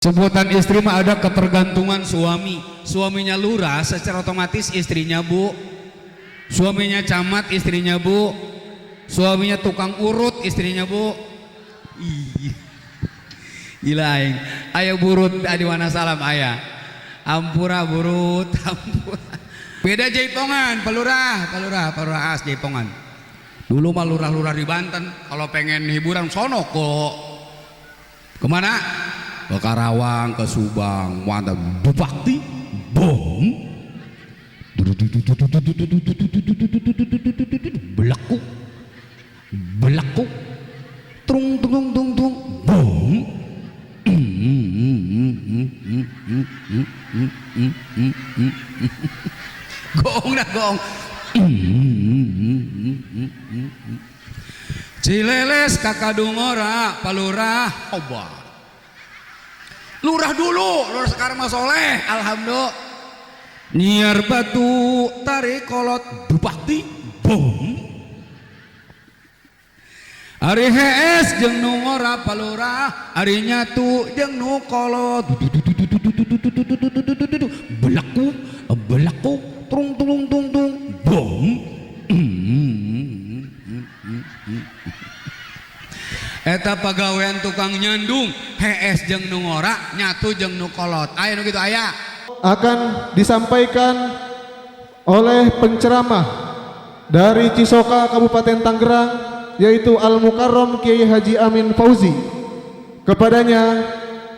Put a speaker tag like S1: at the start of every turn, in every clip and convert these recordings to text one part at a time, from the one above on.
S1: Sebutan istri mah ada ketergantungan suami. Suaminya lurah, secara otomatis istrinya bu. Suaminya camat, istrinya bu. Suaminya tukang urut, istrinya bu. Ih. Gila aing. Ayo burut di mana salam aya. Ampura burut, ampura. Beda jaipongan, palurah, palurah, palurah as jaipongan. Dulu mah lurah-lurah di Banten kalau pengen hiburan sono kok. Kemana? Ke Karawang, ke Subang, mantap. Bupati, bom, belakuk, belakuk, trung tung tung tung, bom. Gong dah gong. Cileles kakadungora, palurah, obat. Lurah dulu, lurah sekarang mah soleh, alhamdulillah. Nyiar batu, tarik kolot, bupati, bom. Ari hees jeung nu ngora palurah, ari nyatu jeung nu kolot. Belaku, belaku, trung tung tung tung, bom. Eta pagawean tukang nyandung, hees jeung nu ngora, nyatu jeung nu kolot. Aya nu kitu aya.
S2: Akan disampaikan oleh penceramah dari Cisoka Kabupaten Tangerang, yaitu Al Mukarram Kiai Haji Amin Fauzi. Kepadanya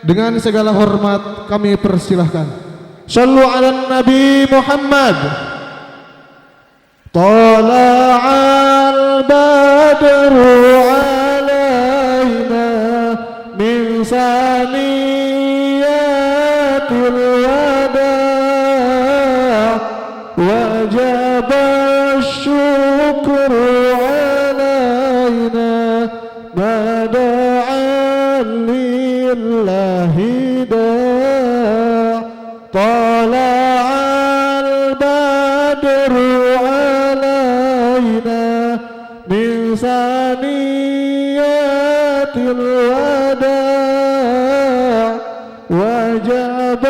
S2: dengan segala hormat kami persilahkan. Shallu ala Nabi Muhammad. Tala'al badru alaina min saniyatil wada' wajib syukru alaina ma da'a lillahi da' tala'al badru alaina min saniyatil wada' wajib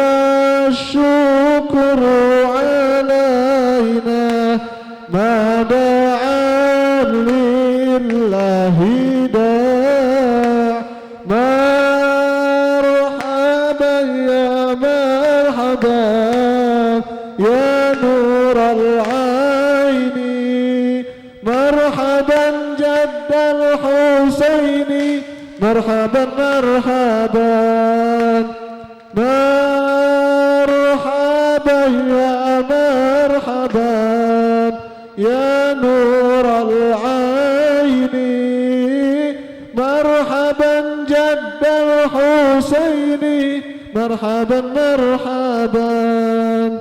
S2: syukru alaina ma da'a lillahi da' marhaban ya marhaban ya nural aini marhaban jaddal husaini marhaban marhaban marhaban ya marhaban ya nural aini marhaban jaddal husaini marhaban marhaban.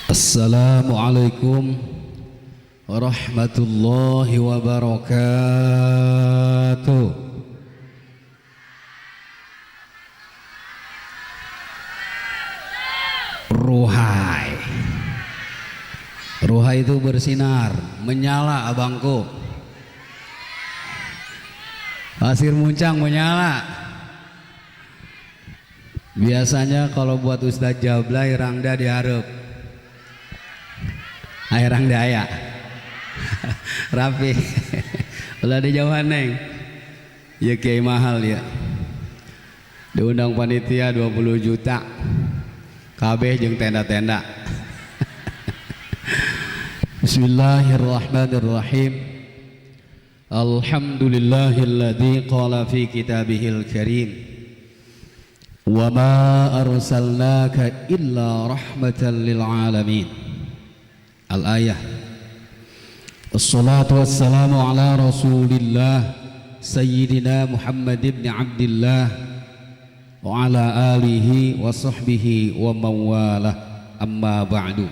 S1: Assalamualaikum warahmatullahi wabarakatuh. Ruhai. Ruhai itu bersinar, menyala abangku. Pasir Muncang menyala. Biasanya kalau buat Ustadz Jablay rangda diharap. Airang daya rapi ulah di jauhan neng ya kiai mahal ya diundang panitia 20 juta kabeh jeung tenda-tenda. Bismillahirrahmanirrahim. Alhamdulillahilladzi qala fi kitabihil karim wa ma arsalnaka illa rahmatan lil alamin. Al-ayah. Assalatu wassalamu ala Rasulillah Sayyidina Muhammad ibn Abdillah wa ala alihi wa sahbihi wa mawalah, amma ba'du.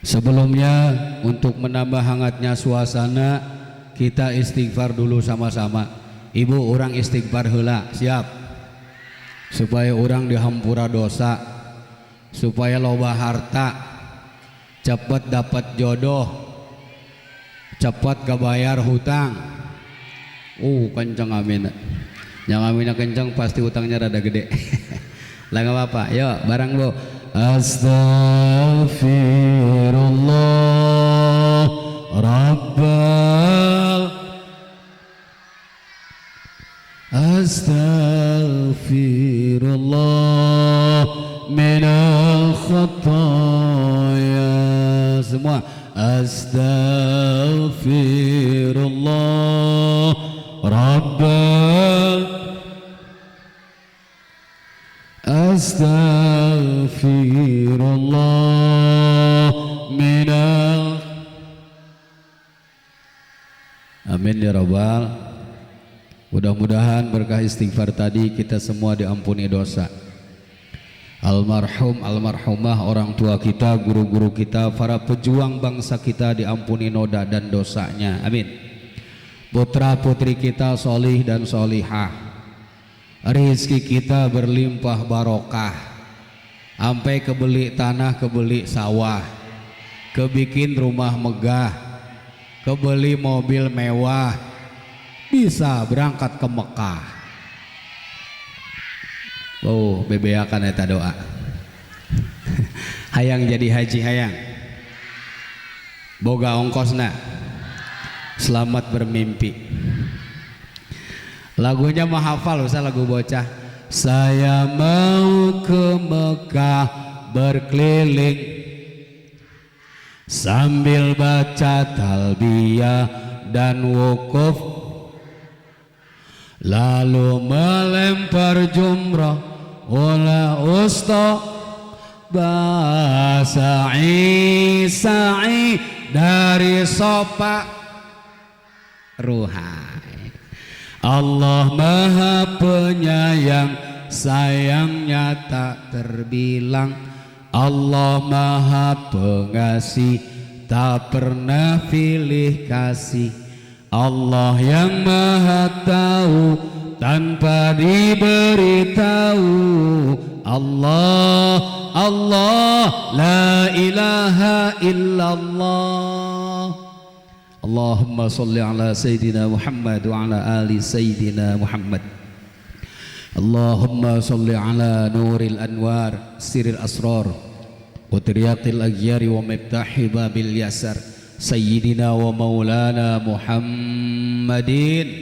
S1: Sebelumnya, untuk menambah hangatnya suasana, kita istighfar dulu sama-sama. Ibu, urang istighfar heula, siap? Supaya urang dihampura dosa, supaya loba harta, cepat dapat jodoh, cepat kebayar hutang. Kenceng amin. Yang aminnya kenceng pasti hutangnya rada gede. Lah, nggak apa-apa. Yuk, barang, Bu. Astaghfirullah Rabbal Astaghfirullah minal khataya. Semua. Astaghfirullah Rabbal Astaghfirullah minal. Amin ya rabbal. Mudah-mudahan berkah istighfar tadi kita semua diampuni dosa. Almarhum, almarhumah, orang tua kita, guru-guru kita, para pejuang bangsa kita diampuni noda dan dosanya. Amin. Putra putri kita solih dan solihah, rizki kita berlimpah barokah, sampai kebeli tanah, kebeli sawah, kebikin rumah megah, kebeli mobil mewah, bisa berangkat ke Mekah. Oh, bebeakan eta doa. Hayang jadi haji, hayang boga ongkosna. Selamat bermimpi. Lagunya mah hafal, usah lagu bocah. Saya mau ke Mekah berkeliling sambil baca talbiyah dan wukuf, lalu melempar jumrah wala usta basa'i sa'i dari sopa ruhai. Allah Maha Penyayang, sayangnya tak terbilang. Allah Maha Pengasih, tak pernah pilih kasih. Allah yang Maha Tahu tanpa diberitahu. Allah, Allah, la ilaha illallah. Allahumma salli ala Sayyidina Muhammad wa ala ali Sayyidina Muhammad. Allahumma salli ala nuril anwar, siril asrar, wa tiryaqil aghyari wa miftahi babil yasar, Sayyidina wa maulana Muhammadin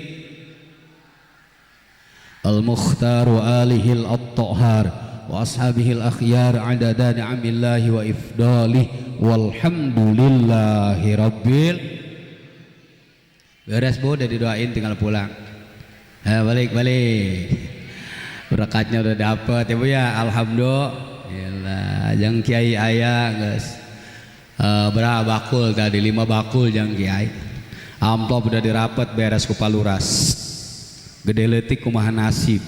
S1: al-mukhtar wa alihi al-athhar wa ashabihi al-akhyar adada ni'amillahi wa ifdalih, walhamdulillahi rabbil. Beres, Bu, udah didoain tinggal pulang. Balik balik. Berkatnya udah dapet ya, Bu, ya. Alhamdulillah. Jang kiai aya geus. Berapa bakul tadi? 5 bakul jang kiai. Amplop udah dirapet beres ku paluras. Gede leutik kumaha nasib.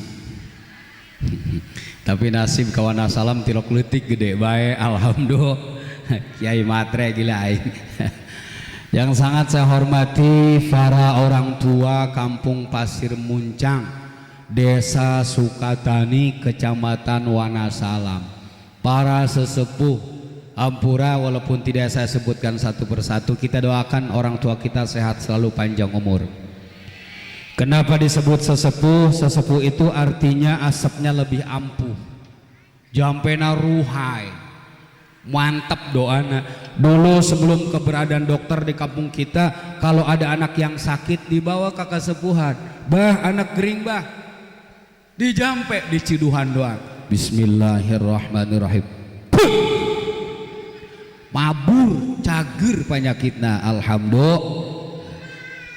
S1: Tapi nasib kawan salam tilok leutik gede bae, alhamdulillah. Kiai matre gila aing. Yang sangat saya hormati para orang tua Kampung Pasir Muncang, Desa Sukatani, Kecamatan Wanasalam, para sesepuh ampura, walaupun tidak saya sebutkan satu persatu, kita doakan orang tua kita sehat selalu, panjang umur. Kenapa disebut sesepuh? Sesepuh itu artinya asapnya lebih ampuh, jampena ruhai, mantap doana. Dulu sebelum keberadaan dokter di kampung kita, kalau ada anak yang sakit dibawa ke kesepuhan. Bah, anak gering bah, dijampe di ciduhan doang. Bismillahirrahmanirrahim. Puh! Mabur cager penyakitna, alhamdulillah.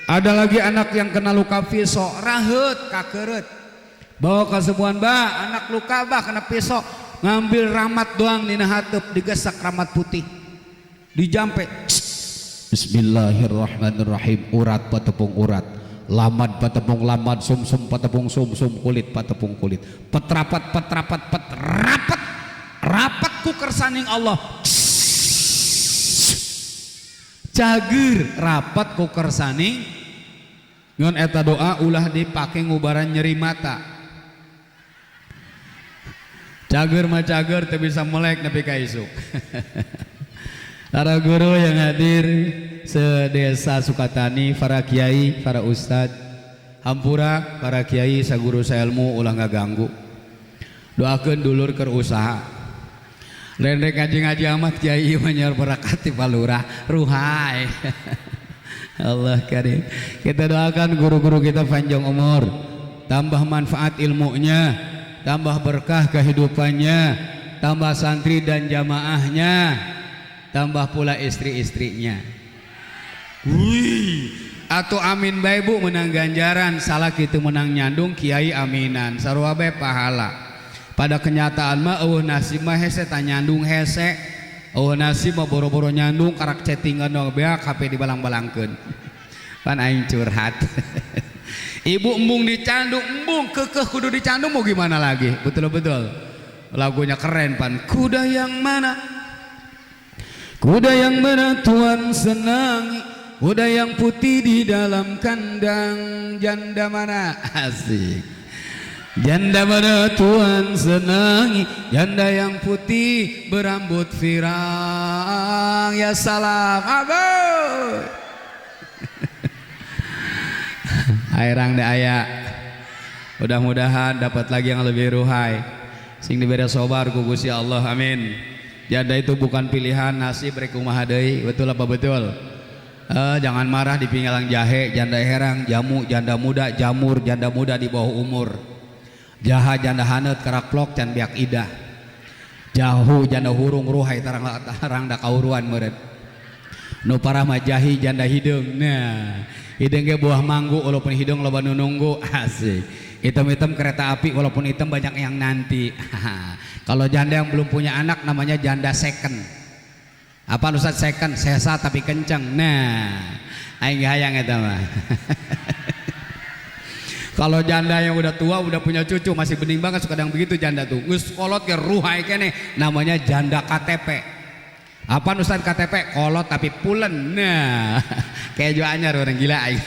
S1: Ada lagi anak yang kena luka pisau, raheut kakeureut. Bawa ke sebuah bah, anak luka bah kena pisau, ngambil ramat doang dina hateup digesak ramat putih. Dijampe. Bismillahirrahmanirrahim. Urat patepung urat, lamad patepung lamad, sumsum patepung sumsum, kulit patepung kulit. Petrapat petrapat petrapat rapat ku kersaning Allah. Cager rapat ku kersaning ngon eta doa ulah dipake ngubaran nyeri mata. Cager mah cager teu bisa melek nepi ka isuk. Para guru yang hadir sedesa Sukatani, para kiai, para ustad, hampura para kiai saguru saelmu ulah ngaganggu. Doakeun dulur keur usaha. Rendek ngaji-ngaji amat kiai mah nyaur barakat ti palurah ruhai. Allah karim. Kita doakan guru-guru kita panjang umur, tambah manfaat ilmunya, tambah berkah kehidupannya, tambah santri dan jamaahnya, tambah pula istri-istrinya. Wih, atau amin bae bu menang ganjaran, salah kitu menang nyandung kiai aminan, sarua bae pahala. Pada kenyataan mah eueuh nasib mah hese tanyandung hese, eueuh nasib mah boro-boro nyandung karak chattingan dong beak HP dibalang-balangkeun. Pan aing curhat. Ibu embung dicandung, embung kekeh kudu dicandung mau gimana lagi? Betul-betul. Lagunya keren pan. Kuda yang mana? Kuda yang mana tuan senangi? Kuda yang putih di dalam kandang. Janda mana? Asik. Janda mana tuan senangi? Janda yang putih berambut pirang. Ya salam abu. Airang de aya. Mudah-mudahan dapat lagi yang lebih ruhai. Sing diberi sobar ku Gusti Allah. Amin. Janda itu bukan pilihan, nasib rek kumaha deui. Betul apa betul? Jangan marah di pinggalang jahe, janda herang, jamu, janda muda, jamur, janda muda di bawah umur. Jaha janda haneut karaplok can biak idah. Jahu janda hurung ruhai tarang tarang da kauruan meureun. Nu parah mah jahi janda hideung. Nah, hideung ge buah manggu walaupun hideung loba nu nunggu. Asik. Hitam-hitam kereta api walaupun hitam banyak yang nanti. Kalau janda yang belum punya anak namanya janda second. Apa Ustaz second? Sesa tapi kenceng. Nah, aing hayang eta mah. Kalau janda yang udah tua udah punya cucu masih bening banget kadang begitu janda tuh. Geus kolot ge ruhai keneh namanya janda KTP. Apa Ustaz KTP? Kolot tapi pulen. Nah, kayak jo anyar orang gila aing.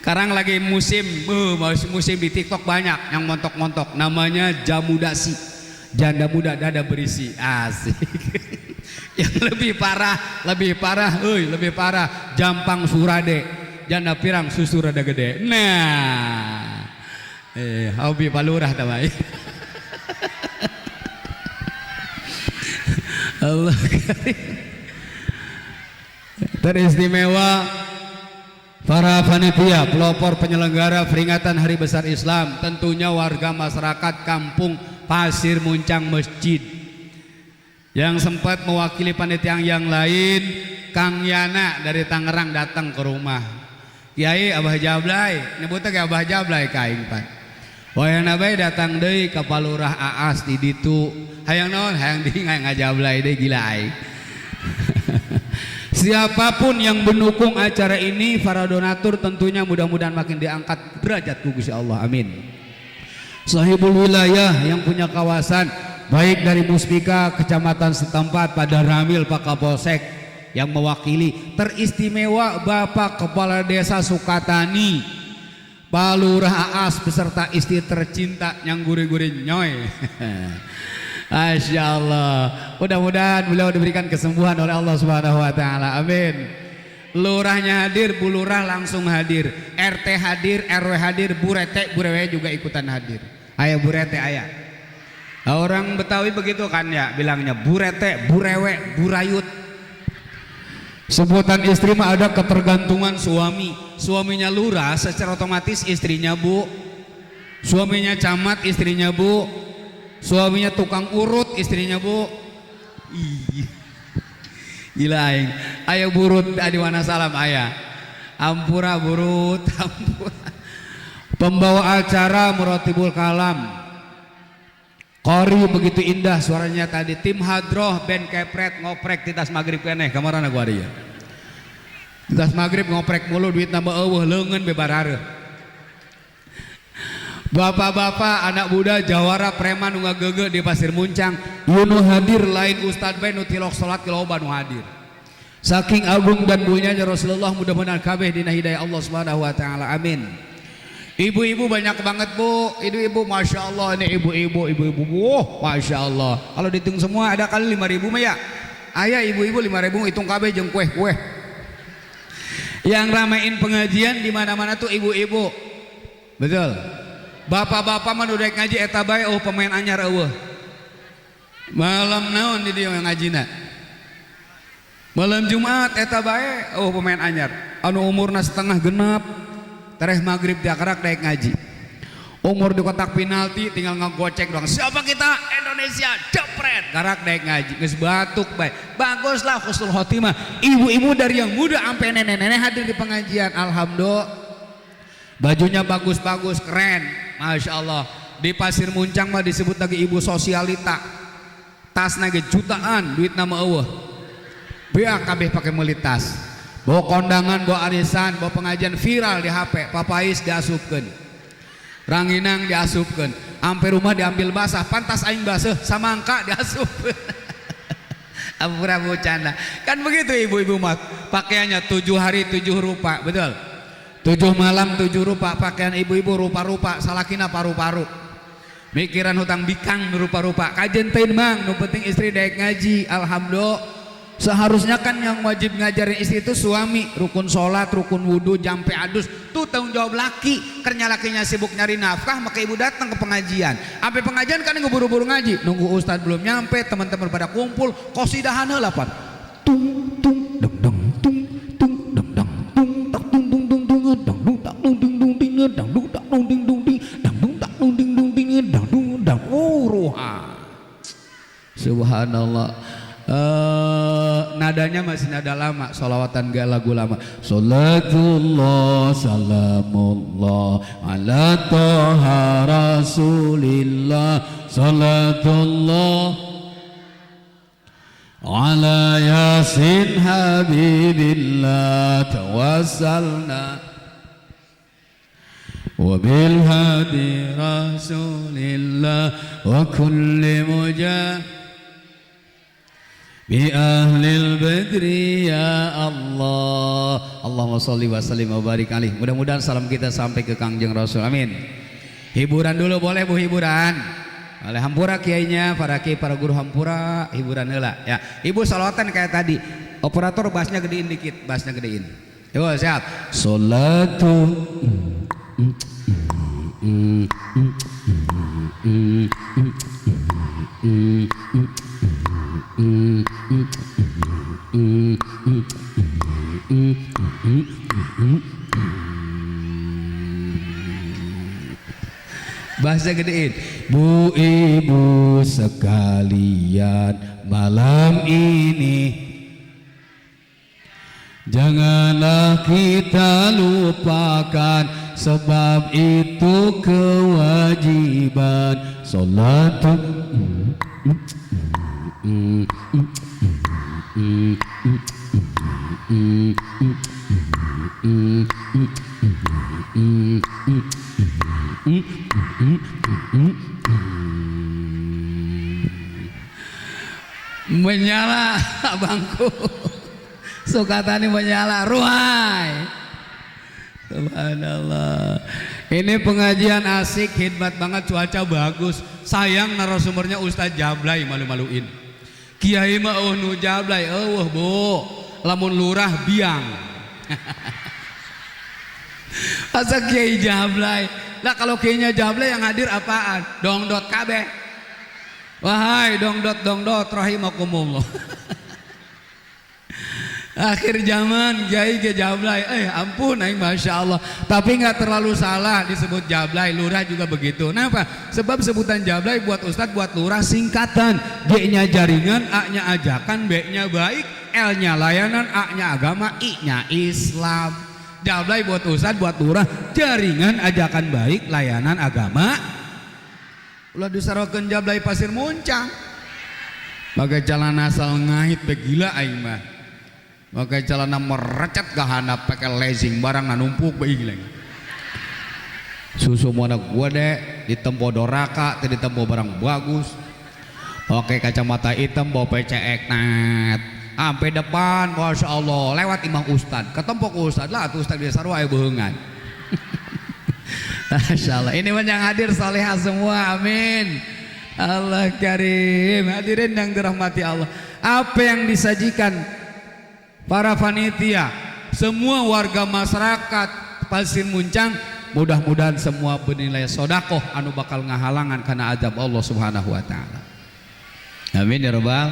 S1: Sekarang lagi musim, musim di TikTok banyak yang montok-montok namanya jamudasi. Janda muda dada berisi. Asik. Yang lebih parah, lebih parah jampang surade. Janda pirang susu rada gede. Nah, hobi palurah tamai. Allah karim. Teristimewa para panitia pelopor penyelenggara peringatan Hari Besar Islam, tentunya warga masyarakat Kampung Pasir Muncang Masjid. Yang sempat mewakili panitia yang lain, Kang Yana dari Tangerang datang ke rumah. Kiai Abah Jablay, nyebutnya ke Abah Jablay ka aing pan. Wayahna bae datang deui ka Palurah Aas di ditu. Hayang naon? Hayang deui ngajablay deui gila aing. Siapapun yang mendukung acara ini, para donatur tentunya mudah-mudahan makin diangkat derajat ku Gusti Allah. Amin. Sahibul wilayah yang punya kawasan, baik dari Muspika kecamatan setempat pada Ramil Pak Kapolsek yang mewakili, teristimewa Bapak Kepala Desa Sukatani, Pak Lurah Aas beserta istri tercinta yang gurih-gurih nyoy. Masya Allah, mudah-mudahan beliau diberikan kesembuhan oleh Allah Subhanahu wa Ta'ala. Amin. Lurahnya hadir, Bu Lurah langsung hadir, RT hadir, RW hadir, Bu Rete, Bu Rewe juga ikutan hadir. Ayah Bu Rete ayah. Orang Betawi begitu kan ya bilangnya, Bu Rete, Bu Rewe, Bu Rayut. Sebutan istri mah ada ketergantungan suami. Suaminya lurah secara otomatis istrinya bu. Suaminya camat istrinya bu. Suaminya tukang urut istrinya bu. Ih. Gila aing. Aya burut di mana salam aya. Ampura burut, ampura. Pembawa acara Muratibul Kalam. Qori begitu indah suaranya tadi. Tim hadroh band kepret ngoprek titas maghrib keneh kamarana gua dia. Titas maghrib ngoprek mulu duit nambah eueuh leungeun bebarareuh. Bapak-bapak anak muda jawara preman nu ngageugeut di Pasir Muncang, ieu nu hadir lain ustad bae nu tilok salat loba nu hadir. Saking agung dan mulianya Rasulullah, mudah-mudahan kabeh dina hidayah Allah Subhanahu wa taala. Amin. Ibu-ibu banyak banget bu, ibu-ibu masya Allah ini ibu-ibu, ibu-ibu, wah masya Allah. Kalau dihitung semua ada kali 5.000 mah ya. Ayah ibu-ibu 5.000 hitung kabeh jeung kue-kue. Yang ramein pengajian di mana-mana tuh ibu-ibu, betul. Bapak-bapak mah udah ngaji eta bae, oh pemain anyar eueuh. Malam naon di dieu ngajina? Malam Jumat eta bae, oh pemain anyar. Anu umurna setengah genap. Tereh maghrib diakarak daek ngaji. Umur di kotak penalti tinggal ngegocek doang. Siapa kita? Indonesia, jepret. Karak daek ngaji, geus batuk bae. Baguslah husnul khotimah. Ibu-ibu dari yang muda sampai nenek-nenek hadir di pengajian. Alhamdulillah. Bajunya bagus-bagus, keren. Masya Allah. Di Pasir Muncang mah disebut lagi ibu sosialita. Tasna ge jutaan, duit nama eueuh. Beak kabeh pakai meuli tas. Bawa kondangan, bawa arisan, bawa pengajian viral di HP, papais diasupkeun. Ranginang diasupkeun. Ampe rumah diambil basah, pantas aing basah, samangka diasupkeun. Ampura bercanda. Kan begitu ibu-ibu mah, pakaiannya 7 hari 7 rupa, betul? 7 malam 7 rupa, pakaian ibu-ibu rupa-rupa, salakina paru-paru. Mikiran hutang bikang rupa-rupa. Kajen teuing mang, nu penting istri daek ngaji, alhamdulillah. Seharusnya kan yang wajib ngajarin istri itu suami, rukun sholat, rukun wudhu, jampe adus, tuh tanggung jawab laki. Karena lakinya sibuk nyari nafkah, maka ibu datang ke pengajian. Sampai pengajian kan ngeburu-buru ngaji, nunggu ustadz belum nyampe, teman-teman pada kumpul, kosidahan heula pan. Tung tung deng deng tung tung deng deng tung tak tung tung tung tung dang dung tak dung ding dung ding dang dung tak dung ding dung ding dang dung tak dung ding dung ding dang dung dang uruha. Subhanallah. Nadanya masih nada lama, sholawatan gak lagu lama. Salatullah salamullah ala toha rasulillah, salatullah ala yasin habibillah, tawassalna wabil hadi rasulillah wa kulli mujah bi ahlil badri ya Allah. Allahumma sholli wa sallim wa barik alaih. Mudah-mudahan salam kita sampai ke Kangjeng Rasul. Amin. Hiburan dulu boleh bu, hiburan. Oleh hampura kiainya, para kiai, para guru hampura, hiburan heula ya. Ibu salawatan kayak tadi. Operator bassnya gedein dikit, bassnya gedein. Yo siap. Salatu bahasa gedein. Bu ibu sekalian, malam ini janganlah kita lupakan, sebab itu kewajiban. Salat menyala abangku, Sukatani menyala ruhai. Subhanallah. Ini pengajian asik, khidmat banget, cuaca bagus. Sayang narasumbernya Ustadz Jablay malu-maluin. Kiai mah eueuh nu Jablay eueuh bu, lamun lurah biang. Asa kiai Jablay. Lah kalau kiainya Jablay yang hadir apaan? Dongdot kabeh. Wahai dongdot dongdot rahimakumullah. Akhir zaman kiai ke Jablay, ampun aing masya Allah. Tapi nggak terlalu salah disebut Jablay, lurah juga begitu. Kenapa? Sebab sebutan Jablay buat ustadz, buat lurah singkatan. G-nya jaringan, A-nya ajakan, B-nya baik, L-nya layanan, A-nya agama, I-nya Islam. Jablay buat ustad, buat lurah, jaringan ajakan baik, layanan agama. Ulah disarokeun jablay Pasir Muncang. Pakai celana asal ngait begila aing mah. Pakai celana merecet ke handap, pakai legging barang numpuk bae gila. Susu mana gua deh ditempo doraka, teu ditempo barang bagus. Pakai kacamata hitam bawa PCX net. Sampai depan, masya Allah, lewat imah ustad, ketempok ustad lah, tuh ustad biasa sarua aya beheungan. Masya Allah, ini mah yang hadir salehah semua, amin. Allah karim, hadirin yang dirahmati Allah. Apa yang disajikan para panitia, semua warga masyarakat Pasir Muncang, mudah-mudahan semua bernilai sodakoh anu bakal ngahalangan karena azab Allah Subhanahu wa taala. Amin ya robbal.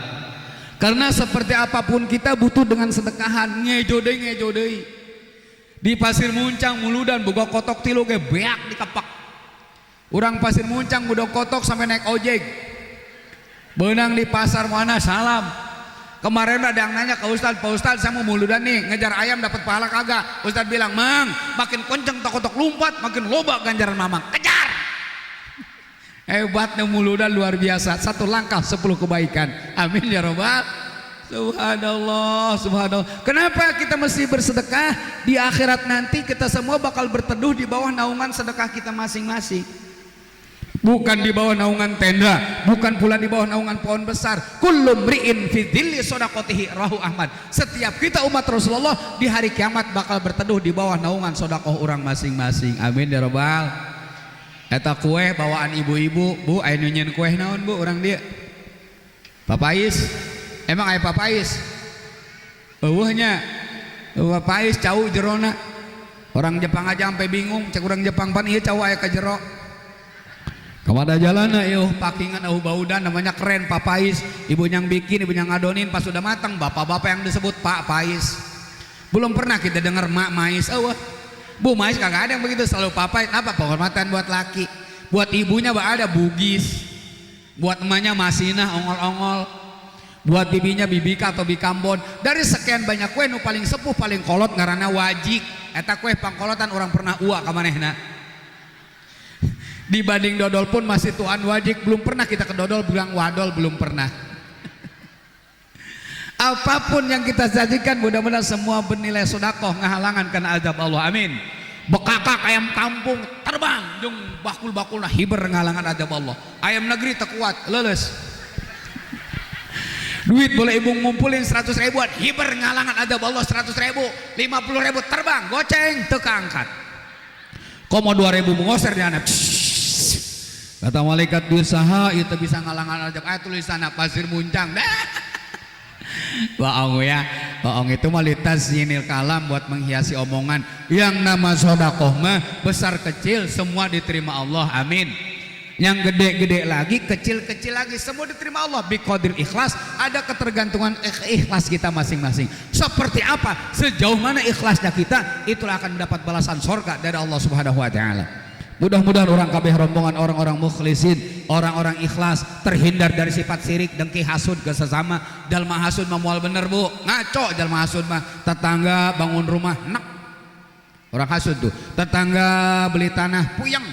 S1: Karena seperti apapun kita butuh dengan sedekahan, ngejo deui ngejo deui. Di Pasir Muncang muludan boga kotok tilu ge beak dikepak. Urang Pasir Muncang boga kotok sampai naik ojek. Benang di pasar mana salam. Kemarin ada yang nanya ke Ustad, Pak Ustad saya mau muludan nih, ngejar ayam dapat pahala kagak? Ustad bilang, "Mang, makin kenceng tokotok lompat, makin loba ganjaran mamang. Kejar!" Hebatnya muludan luar biasa. Satu langkah 10 kebaikan. Amin ya robbal. Subhanallah, subhanallah. Kenapa kita mesti bersedekah? Di akhirat nanti kita semua bakal berteduh di bawah naungan sedekah kita masing-masing. Bukan di bawah naungan tenda, bukan pula di bawah naungan pohon besar. Kullu mri'in fi dhilli shadaqatihi, rahu Ahmad. Setiap kita umat Rasulullah di hari kiamat bakal berteduh di bawah naungan sedekah orang masing-masing. Amin ya robbal. Eta kue bawaan ibu-ibu, Bu, aya nu nyieun kue naon Bu urang dieu? Papais. Emang aya papais? Eueuh nya. Papais cau jerona. Orang Jepang aja sampai bingung, cek urang Jepang pan ieu cau aya ka jero. Kamana jalanna ieu pakingan eueuh baudan namanya keren papais. Ibu yang bikin, ibu yang ngadonin pas sudah matang, bapak-bapak yang disebut Pak Pais. Belum pernah kita dengar mak mais, eueuh. Bu mais kagak ada yang begitu, selalu papai. Apa penghormatan buat laki. Buat ibunya bah ada Bugis. Buat emaknya Masinah ongol-ongol. Buat bibinya Bibika atau Bikambon. Dari sekian banyak kue nu paling sepuh paling kolot ngaranna wajik. Eta kue pangkolotan orang pernah ua ka manehna. Dibanding dodol pun masih tuan wajik, belum pernah kita ke dodol bilang wadol, belum pernah. Apapun yang kita sajikan mudah-mudahan semua bernilai sodakoh ngahalangan karena azab Allah, amin. Bekakak ayam kampung terbang jeung bakul-bakulna hiber ngahalangan azab Allah. Ayam negeri tekuat leuleus. Duit boleh ibu ngumpulin 100 ribuan hiber ngahalangan azab Allah 100 ribu, 50 ribu terbang goceng teu kaangkat. Komo 2000 mengoser di anak. Kata malaikat duit saha itu bisa ngalangan azab. Ayat tulisanna Pasir Muncang. Dah. Bohong ya, bohong itu mah litazyinil kalam buat menghiasi omongan. Yang nama sodakoh mah besar kecil semua diterima Allah, amin. Yang gede-gede lagi, kecil-kecil lagi semua diterima Allah. Biqadril ikhlas, ada ketergantungan ikhlas kita masing-masing. Seperti apa, sejauh mana ikhlasnya kita, itulah akan mendapat balasan sorga dari Allah Subhanahu wa taala. Mudah-mudahan orang kabeh rombongan orang-orang mukhlisin, orang-orang ikhlas, terhindar dari sifat sirik, dengki, hasud ke sesama. Jalma hasud mah moal bener Bu, ngaco jalma hasud mah. Tetangga bangun rumah, nak. Orang hasud tuh, tetangga beli tanah, puyeng.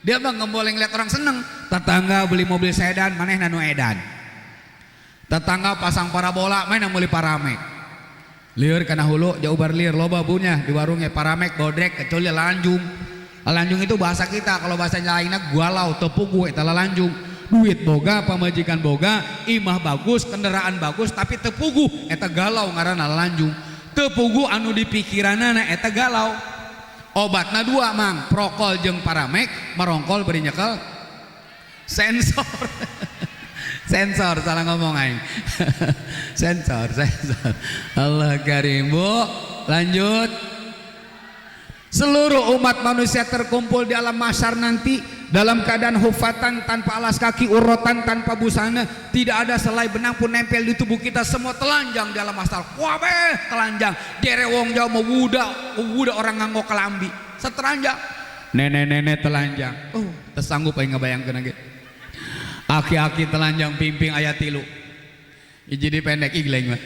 S1: Dia mah nggak boleh ngeliat orang seneng. Tetangga beli mobil sedan, manehna nu edan. Tetangga pasang parabola, manehna meuli paramek. Lieur kana hulu, jauh barlieur loba bunya di warungnya paramek, bodrek, kecuali lanjung. Lanjung itu bahasa kita, kalau bahasa lainnya galau, tepugu, eta lanjung. Duit boga, pamajikan boga, imah bagus, kendaraan bagus, tapi tepugu, eta galau ngaranna lanjung. Tepugu anu di pikiranana eta galau. Obatna dua mang, prokol jeung paramek, marongkol beri nyekel sensor. Sensor salah ngomong aing. Sensor, sensor. Allah karim Bu, lanjut. Seluruh umat manusia terkumpul di alam mahsyar nanti dalam keadaan hufatan tanpa alas kaki, urotan tanpa busana, tidak ada selai benang pun nempel di tubuh kita, semua telanjang di alam mahsyar. Kabeh telanjang. Dere wong Jawa mau wuda, wuda orang nganggo kelambi, setelanjang. Nenek-nenek telanjang. Oh, tersanggup aing ngabayangkeun ge. Aki-aki telanjang pimping aya tilu. Jadi pendek igleng mah.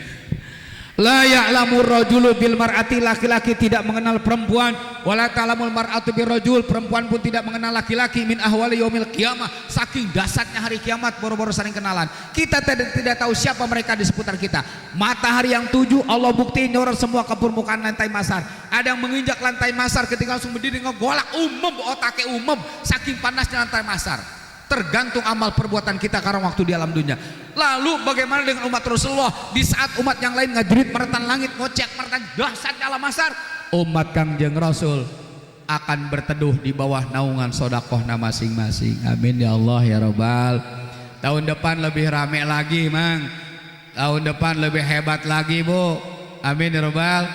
S1: La ya'lamur rajulu bil mar'ati, laki-laki tidak mengenal perempuan, wala ta'lamul mar'atu bir rajul, perempuan pun tidak mengenal laki-laki, min ahwali yaumil qiyamah, saking dasarnya hari kiamat boro-boro saling kenalan. Kita tidak tahu siapa mereka di seputar kita. Matahari yang tujuh Allah buktiin nyorot semua ke permukaan lantai masar. Ada yang menginjak lantai masar ketika langsung berdiri ngegolak umum, otaknya umum saking panasnya lantai masar. Tergantung amal perbuatan kita karena waktu di alam dunia. Lalu bagaimana dengan umat Rasulullah di saat umat yang lain ngajerit meretan langit, ngocek meretan dahsyatnya alam masar, umat Kangjeng Rasul akan berteduh di bawah naungan sodakohna masing-masing. Amin ya Allah ya Robbal. Tahun depan lebih rame lagi, Mang. Tahun depan lebih hebat lagi, Bu. Amin ya Robbal.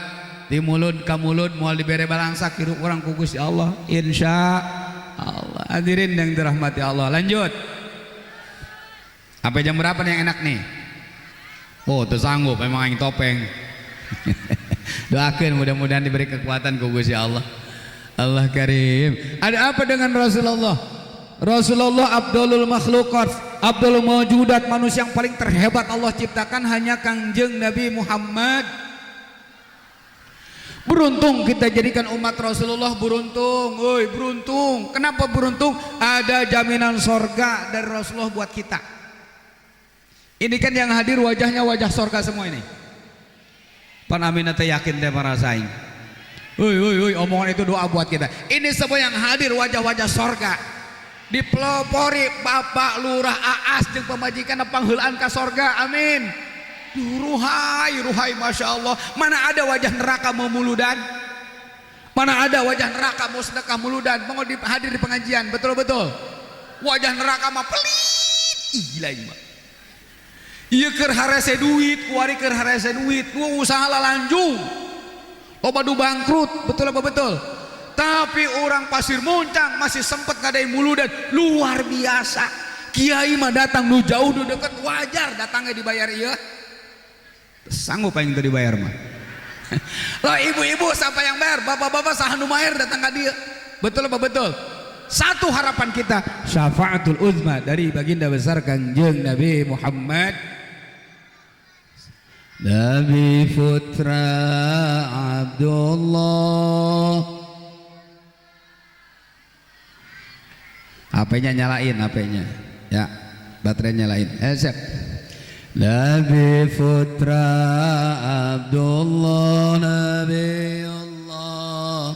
S1: Di mulut ka mulut moal dibere balangsak hirup urang ku Gusti Allah. Insya Allah. Hadirin yang dirahmati Allah. Lanjut. Sampai jam berapa nih yang enak nih? Oh, tersanggup memang aing topeng. Doakan mudah-mudahan diberi kekuatan ku Gusti Allah. Allah Karim. Ada apa dengan Rasulullah? Rasulullah abdulul makhlukat, abdulul mawjudat, manusia yang paling terhebat Allah ciptakan hanya Kangjeng Nabi Muhammad. Beruntung kita jadikan umat Rasulullah, beruntung, woi beruntung. Kenapa beruntung? Ada jaminan sorga dari Rasulullah buat kita. Ini kan yang hadir wajahnya wajah sorga semua ini. Pan amin teh yakin teh para saing. Woi woi woi, omongan itu doa buat kita. Ini semua yang hadir wajah-wajah sorga. Dipelopori bapak lurah aas jeung pamajikan pangheulaan ka sorga. Amin. Ruhai, ruhai, masya Allah. Mana ada wajah neraka mau muludan? Mana ada wajah neraka mau sedekah muludan? Mau hadir di pengajian, betul-betul. Wajah neraka mah pelit. Ih, gila ini mah. Ieu keur harese duit, kuari keur harese duit, nu usaha lalanjung. Loba du bangkrut, betul apa betul? Tapi orang Pasir Muncang masih sempet ngadain muludan, luar biasa. Kiai mah datang nu jauh nu deket, wajar datangnya dibayar ieu. Sanggup aing teu dibayar mah. Lah ibu-ibu siapa yang bayar? Bapak-bapak saha nu bayar datang ka dieu. Betul apa betul? Satu harapan kita, syafaatul uzma dari baginda besar Kangjeng Nabi Muhammad. Nabi Putra Abdullah. HP-nya nyalain, HP-nya. Ya, baterai nyalain. Siap. Nabi Putra Abdullah, Nabi Allah,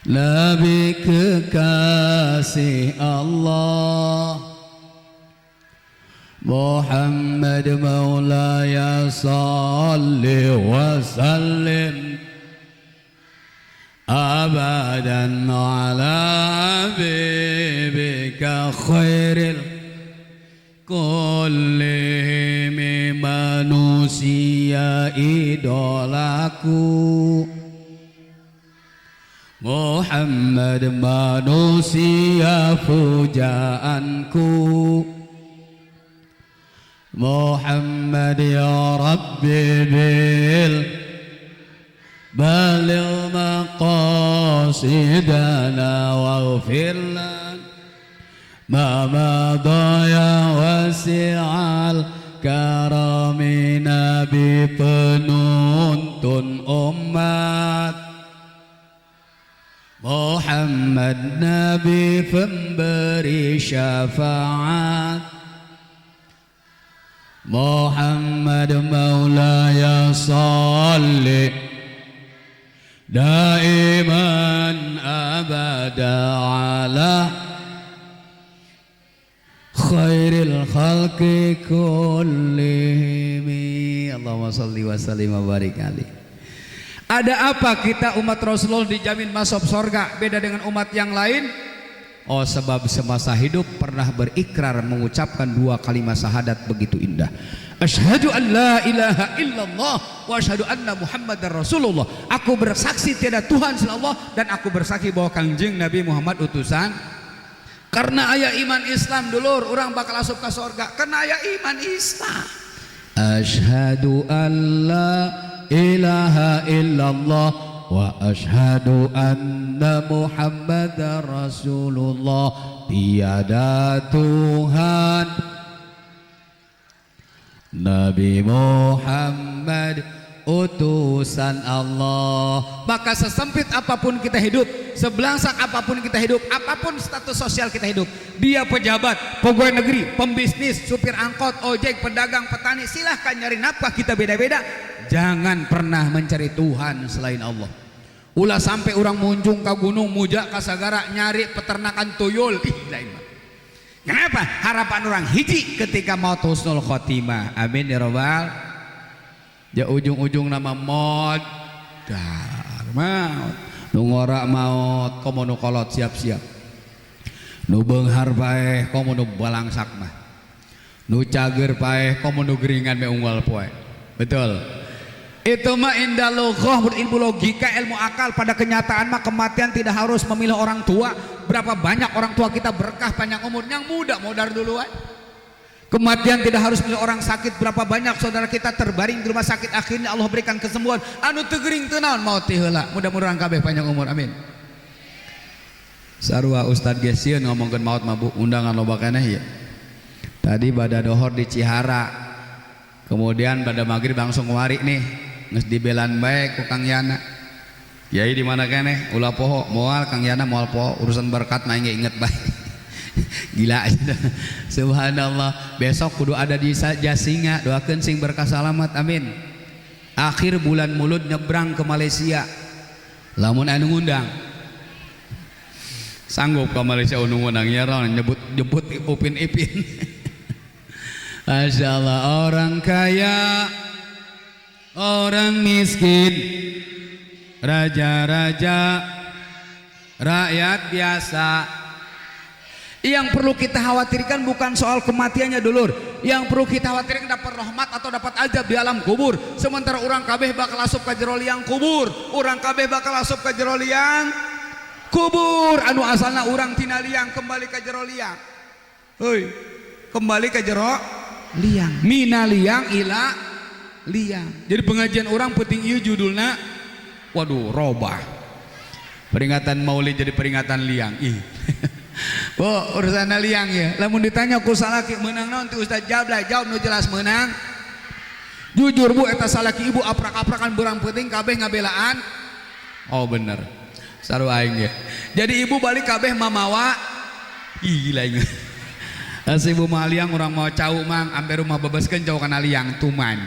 S1: Nabi kekasih Allah, Muhammad maulaya salli wa sallim abadan ala habibika khairil kullihim. Manusia idolaku Muhammad, manusia pujaanku Muhammad, ya Rabbi bil baligh maqasidana waghfir lana ma madha ya wasi'al karami. Nabi penuntun umat Muhammad, Nabi pemberi syafaat Muhammad maulaya salli daiman abada ala khairil khalqi kullihim. Allahumma salli wa sallim wa barik alaihi. Ada apa kita umat Rasulullah dijamin masuk surga beda dengan umat yang lain? Oh, sebab semasa hidup pernah berikrar mengucapkan dua kalimat syahadat begitu indah. Asyhadu an la ilaha illallah wa asyhadu anna Muhammadar Rasulullah. Aku bersaksi tiada Tuhan selain Allah dan aku bersaksi bahwa Kangjeng Nabi Muhammad utusan. Karena ayah iman Islam dulur, orang bakal asup ke surga. Karena ayah iman Islam. Asyhadu an la ilaha illallah wa asyhadu anna Muhammadar Rasulullah. Tiada Tuhan Nabi Muhammad utusan Allah. Maka sesempit apapun kita hidup, sebelangsak apapun kita hidup, apapun status sosial kita hidup, dia pejabat, pegawai negeri, pembisnis, supir angkot, ojek, pedagang, petani, silahkan nyari nafkah, kita beda-beda. Jangan pernah mencari Tuhan selain Allah. Ulah sampai orang munjung ke gunung, muja ke sagara, nyari peternakan tuyul. Ih, lain mah. Kenapa? Harapan orang hiji ketika mau husnul khotimah. Amin ya robbal. Ya ujung-ujung nama mod dar maut. Nu ngora maut komo nu kolot siap-siap. Nu beunghar paeh komo nu balangsak mah. Nu cager paeh komo nu geringan me unggal poe. Betul. Itu mah indah logoh, berilmu logika, ilmu akal. Pada kenyataan mah kematian tidak harus memilih orang tua. Berapa banyak orang tua kita berkah panjang umur, yang muda modar duluan. Kematian tidak harus memilih orang sakit. Berapa banyak saudara kita terbaring di rumah sakit, akhirnya Allah berikan kesembuhan. Anu teu gering teu naon maot ti heula. Mudah-mudahan kabeh panjang umur, amin. Sarua Ustad ge sieun ngomongkeun maot mah Bu, undangan loba keneh ya. Tadi bada dohor di Cihara. Kemudian pada maghrib langsung wari nih. Geus dibelan bae ku Kang Yana. Kiai di mana keneh? Ulah poho, moal Kang Yana moal poho, urusan berkat mah ge inget bae. Gila aja. Subhanallah. Besok kudu ada di Jasinga, doakeun sing berkah salamat, amin. Akhir bulan Mulud nyebrang ke Malaysia. Lamun anu ngundang. Sanggup ke Malaysia anu ngundang ya nyebut jemput Upin Ipin. Masya Allah, orang kaya, orang miskin, raja-raja, rakyat biasa. Yang perlu kita khawatirkan bukan soal kematiannya dulur. Yang perlu kita khawatirkan dapat rahmat atau dapat azab di alam kubur. Sementara orang kabeh bakal asup ke jero liang kubur. Orang kabeh bakal asup ke jero liang kubur. Anu asalna urang tina liang kembali ke jero liang. Hoi, kembali ke jero liang. Mina liang ila liang. Jadi pengajian orang penting ieu judulna, waduh robah. Peringatan Maulid jadi peringatan liang. Ih. Bu, urusan liang ya. Lamun ditanya ku salaki menang naon ti Ustaz Jablay, jawab nu jelas menang. Jujur Bu, eta salaki ibu aprak-aprakan berang penting kabeh ngabelaan. Oh bener. Sarua aing ya. Jadi ibu balik kabeh mamawa. Ih gila aing. As ibu mah liang urang mau cau mang, ampe rumah bebeskeun cau kana liang tuman.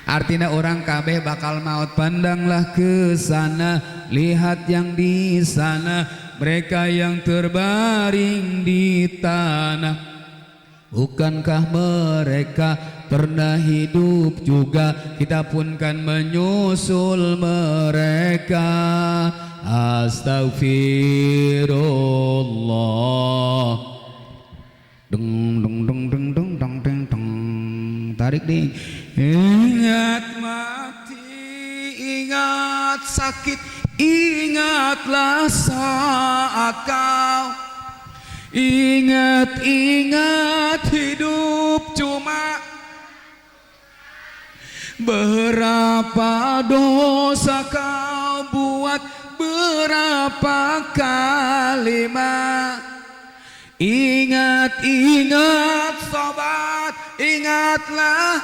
S1: Artinya orang kabeh bakal maut, pandanglah ke sana, lihat yang di sana, mereka yang terbaring di tanah. Bukankah mereka pernah hidup juga? Kita pun kan menyusul mereka. Astagfirullah. Deng deng deng deng deng deng deng deng. Tarik nih. Ingat mati, ingat sakit, ingatlah saat kau ingat, ingat hidup cuma berapa dosa kau buat, berapa kalimat. Ingat, ingat sobat, ingatlah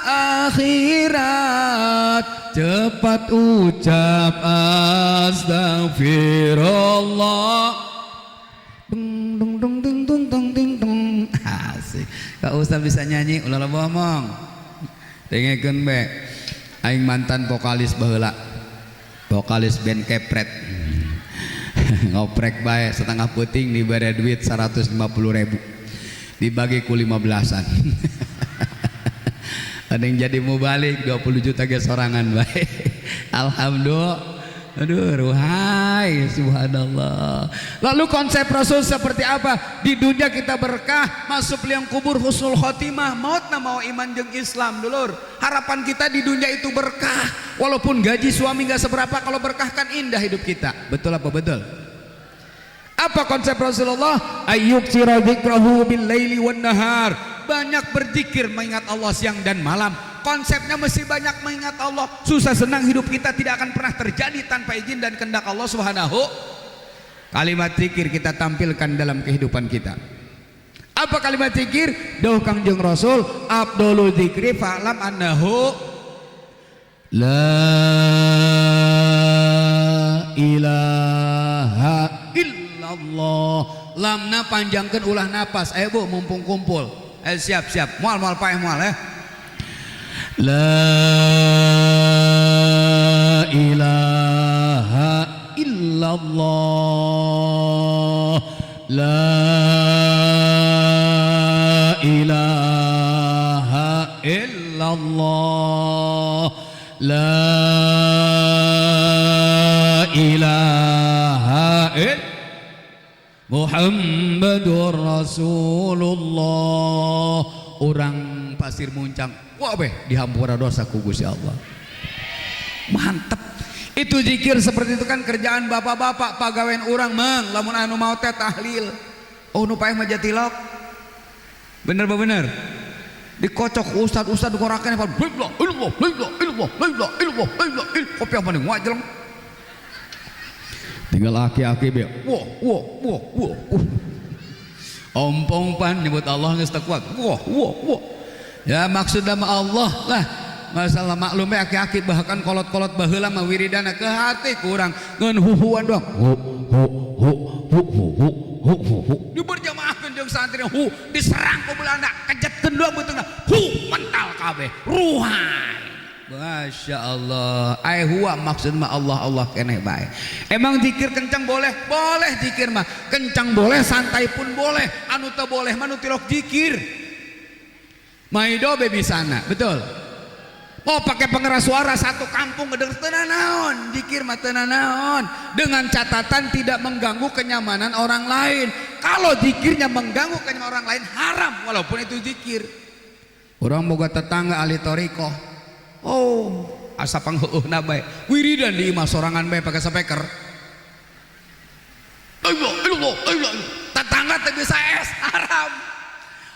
S1: akhirat. Cepat ucap astagfirullah. Dung dung dung dung dung dung dung dung. Asik. Kak Ustaz bisa nyanyi, ulah ngomong. Dengekeun be. Aing mantan vokalis baheula. Vokalis band Kepret. Ngoprek bae setengah puting dibere duit 150.000. Dibagi ku 15-an. Ada yang jadi mubalik 20 juta ge sorangan bae. Alhamdulillah. Aduh, ruhai, subhanallah. Lalu konsep Rasul seperti apa? Di dunia kita berkah, masuk liang kubur husnul khotimah, maut na mau iman jeung Islam dulur. Harapan kita di dunia itu berkah. Walaupun gaji suami nggak seberapa, kalau berkah kan indah hidup kita. Betul apa betul? Apa konsep Rasulullah? Ayyuksira dzikrahu bil laili wan nahar. Banyak berzikir mengingat Allah siang dan malam. Konsepnya mesti banyak mengingat Allah. Susah senang hidup kita tidak akan pernah terjadi tanpa izin dan kehendak Allah Subhanahu. Kalimat zikir kita tampilkan dalam kehidupan kita. Apa kalimat zikir? Dawuh Kangjeng Rasul, afdalu zikri fa'lam annahu la ilaha illallah. Lamna panjangkeun ulah napas. Ayo Bu, mumpung kumpul. Ayo siap-siap. Moal paeh moal ya. La ilaha illallah. La ilaha illallah. La ilaha illallah Muhammadur Rasulullah. Orang Pasir Muncang wabeh dihampura dosa ku Gusti Allah. Mantep. Itu zikir seperti itu kan kerjaan bapak-bapak pagawean urang meng lamun anu mau teh tahlil. Oh nu paeh mah jatilok. Bener ba bener? Dikocok ustad-ustad korakan apa la ilaha illallah la ilaha illallah la ilaha illallah kopi apa nih wajeleng. Tinggal aki-aki be. Wah wah wah wah. Ompong pan nyebut Allah geus teu kuat. Wah wah wah. Ya maksud nama Allah lah. Masalah maklum aki-aki bahkan kolot-kolot baheula mah wiridana ke hati kurang ngan huhuan doang. Hu hu hu hu hu hu hu hu hu. Diberjamaahkeun jeung santri hu diserang ku Belanda kejetkeun doang beuteungna. Hu mental kabeh. Ruhai. Masya Allah, ai huwa maksud mah Allah Allah keneh bae. Emang zikir kencang boleh? Boleh zikir mah. Kencang boleh, santai pun boleh. Anu teu boleh mah nu tilok zikir. Maido be bisana, betul. Mau pakai pengeras suara satu kampung ngedenger teu nanaon, zikir mah teu nanaon. Dengan catatan tidak mengganggu kenyamanan orang lain. Kalau zikirnya mengganggu kenyamanan orang lain haram walaupun itu zikir. Orang boga tetangga ahli thariqah. Oh, asa pangheueuhna bae. Wiridan di imah sorangan bae pakai speaker. Allah, Allah, Allah. Tetangga teu bisa es, haram.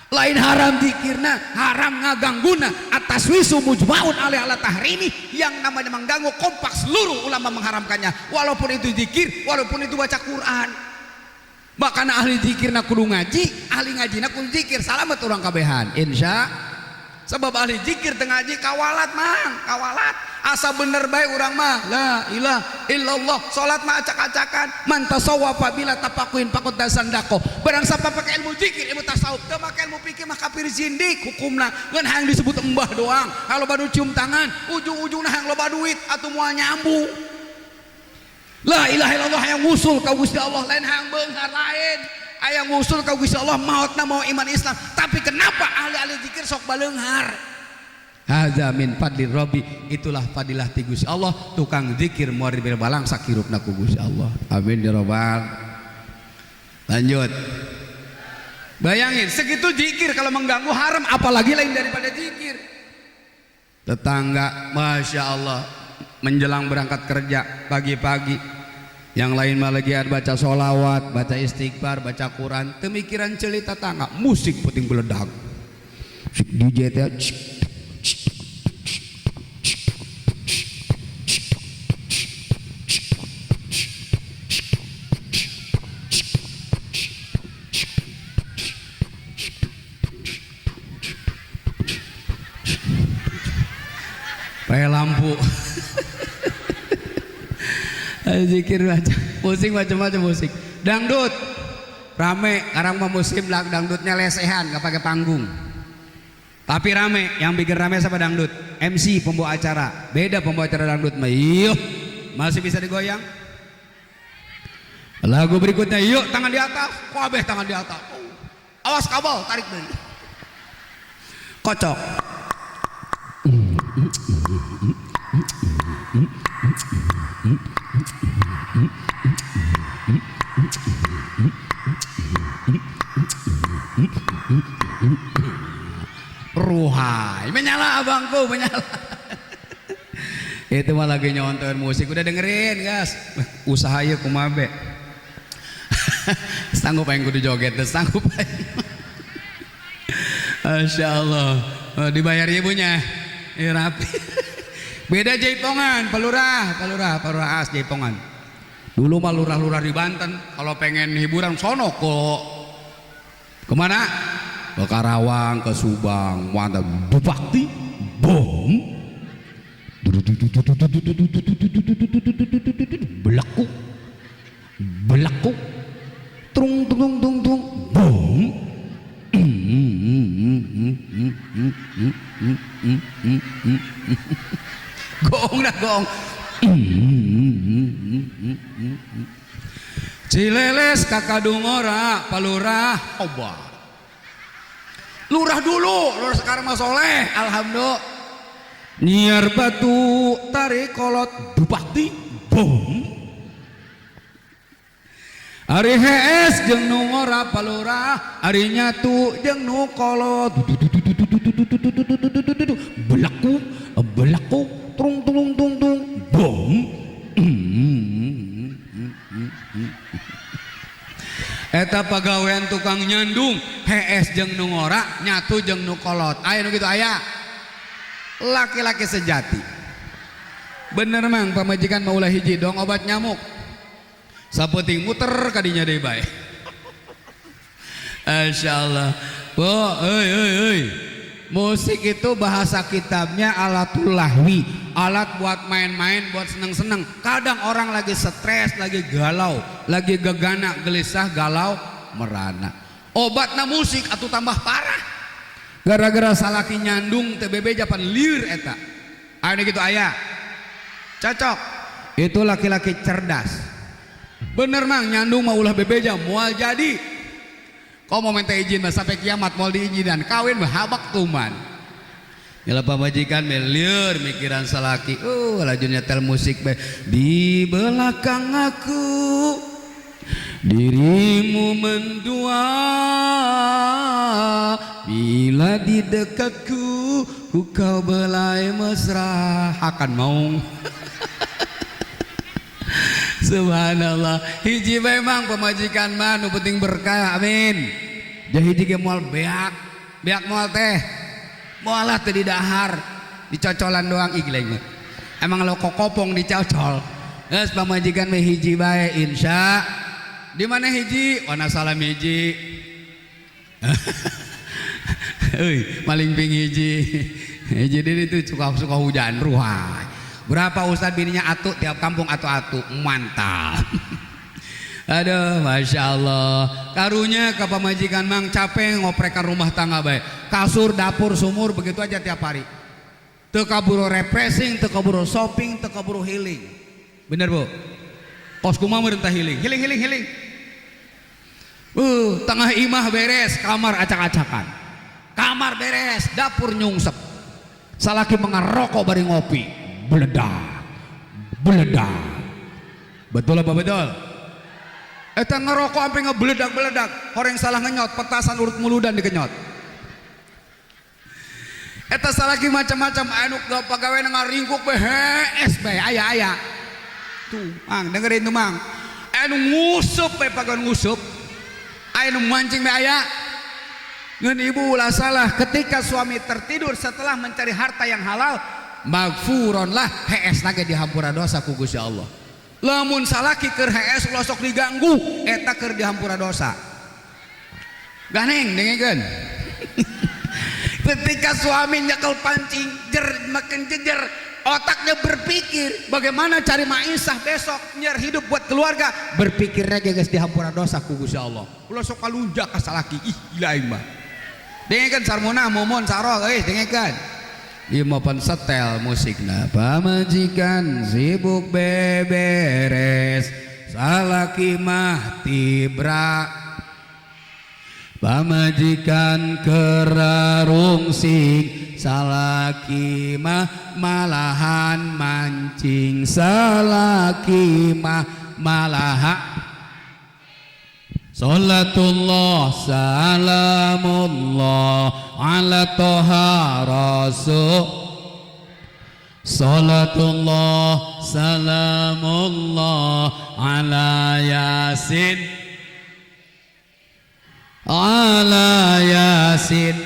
S1: Lain haram zikirna, haram ngagangguna. Atas wisu mujmaun alih ala tahrimi, yang namanya mengganggu kompak seluruh ulama mengharamkannya. Walaupun itu zikir, walaupun itu baca Quran. Bahkan ahli zikirna kudu ngaji, ahli ngajina kudu zikir. Salamet urang kabehan. Insya sebab ahli zikir tengah ngaji kawalat mang, kawalat. Asa bener bae urang mah la ilaha illallah, salat mah acak-acakan. Man tasawwafa bila tafakuhin faqad tasandaqo. Barang siapa pakai ilmu zikir, ilmu tasawuf, teu make ilmu fikih mah kafir zindik hukumna. Ngan hayang disebut embah doang. Kalau badu cium tangan, ujung-ujungna hayang loba duit atuh moal nyambung. La ilaha illallah hayang ngusul ka Gusti Allah, lain hayang beunghar lain. Hayang ngusul ka Gusti Allah maotna mau iman Islam. Tapi kenapa ahli-ahli zikir sok baleunghar? Hadza min fadlir Rabbi, itulah fadilah ti Gusti Allah, tukang zikir moal dibere balangsak hirupna ku Gusti Allah. Amin ya rabbal. Lanjut. Bayangin segitu zikir kalau mengganggu haram, apalagi lain daripada zikir. Tetangga Masya Allah menjelang berangkat kerja pagi-pagi, yang lain mah lagi baca sholawat, baca istighfar, baca Quran, temikiran ceuli tetangga musik puting beledag, DJ teh pakai lampu. Zikir baca musik macam-macam musik dangdut rame sekarang mah musim dangdutnya lesehan nggak pakai panggung tapi rame. Yang bikin rame sama dangdut MC pembawa acara, beda pembawa acara dangdut mah iyo masih bisa digoyang. Lagu berikutnya yuk tangan di atas, kabeh tangan di atas, awas kabel tarik deui kocok. Ruhai menyala abangku menyala. Itu mah lagi nyontoin musik udah dengerin guys, usaha ieu kumaha be. Sanggup aing kudu joget teh sanggup aing. Masya Allah, dibayar ibunya. Rapi. Beda jaipongan, palurah, palurah, palurah as jaipongan. Dulu mah lurah-lurah di Banten kalau pengen hiburan sono kok. Kemana? Ke Karawang, ke Subang, mantap. Bupati, bom. Belakuk, belakuk, trung tung tung tung, bom. Gong dah gong. Cileles kakadungora palurah obat. Lurah dulu, lurah sekarang mah soleh, alhamdulillah. Nyiar batu tarik kolot bupati bom. Ari hees jeung nu ngora palurah, ari nyatu jeung nu kolot. Belaku, belaku, trung tung tung tung, bom. Eta pagawean tukang nyandung, hees jeung nu ngora, nyatu jeung nu kolot. Aya nu kitu aya. Laki-laki sejati. Bener mang pamajikan mah ulah hiji dong obat nyamuk. Sapenting muter kadinya deui bae. Insyaallah. Bu, euy euy euy. Musik itu bahasa kitabnya alatul lahwi, alat buat main-main, buat seneng-seneng. Kadang orang lagi stres, lagi galau, lagi gegana, gelisah, galau, merana. Obatna musik atau tambah parah. Gara-gara salaki nyandung TBB japan liur eta. Aya gitu aya. Cocok. Itu laki-laki cerdas. Bener mang nyandung mah ulah bebeja moal jadi. Kau mau minta izin mah sampai kiamat mau diizinan kawin mah habak tuman. Nyala pamajikan meliur mikiran salaki. Laju nyetel musik be. Di belakang aku dirimu mendua, bila di dekatku ku kau belai mesra akan mau. Subhanallah. Hiji memang pemajikan mah nu penting berkah, amin. Jadi hiji ge moal beak, beak moal teh. Moal lah teu didahar, dicocolan doang ih gila. Emang lo kokopong dicocol. Geus pamajikan mah hiji bae insya. Di mana hiji? Wana salam hiji. Euy, maling ping hiji. Hiji deui itu suka hujan ruhai. Berapa ustad bininya atu tiap kampung atu-atu mantap. Aduh, masya Allah. Karunya ke pamajikan mang capek ngoprekan rumah tangga baik. Kasur, dapur, sumur begitu aja tiap hari. Teu kaburu refreshing, teu kaburu shopping, teu kaburu healing. Bener bu? Kos kumaha merintah healing, healing, healing, healing. Tengah imah beres, kamar acak-acakan. Kamar beres, dapur nyungsep. Salaki mengarokok bari ngopi. Beledak, beledak. Betul apa betul? Eta ngerokok sampai ngebeledak-beledak. Orang salah ngenyot, petasan urut muludan dikenyot. Eta salaki macam-macam anu pagawe ngaringkuk behees bae aya aya. Tuh, mang dengerin tuh mang. Anu ngusup bae pagawe ngusup. Aya nu mancing bae aya. Ngeun ibu ulah salah ketika suami tertidur setelah mencari harta yang halal, magfuron lah hees lagi dihampura dosa ku Gusti Allah. Lamun salaki keur hees ulah sok diganggu, eta keur dihampura dosa. Ganeng dengekeun. Ketika suami nyekel pancing, jer makin jejer, otaknya berpikir bagaimana cari maisah besok, nyer hidup buat keluarga, berpikirnya geus dihampura dosa ku Gusti Allah. Ulah sok kalunjak ka salaki, ih gila aing mah. Dengekeun sarmona momon saro geus dengekeun. Ieu mah pan setel musikna. Pamajikan sibuk beberes, salaki mah tibra. Pamajikan kerarungsing, salaki mah malahan mancing, salaki mah malahan. Salatullah salamullah ala toha rasul. Salatullah salamullah ala yasin, ala yasin.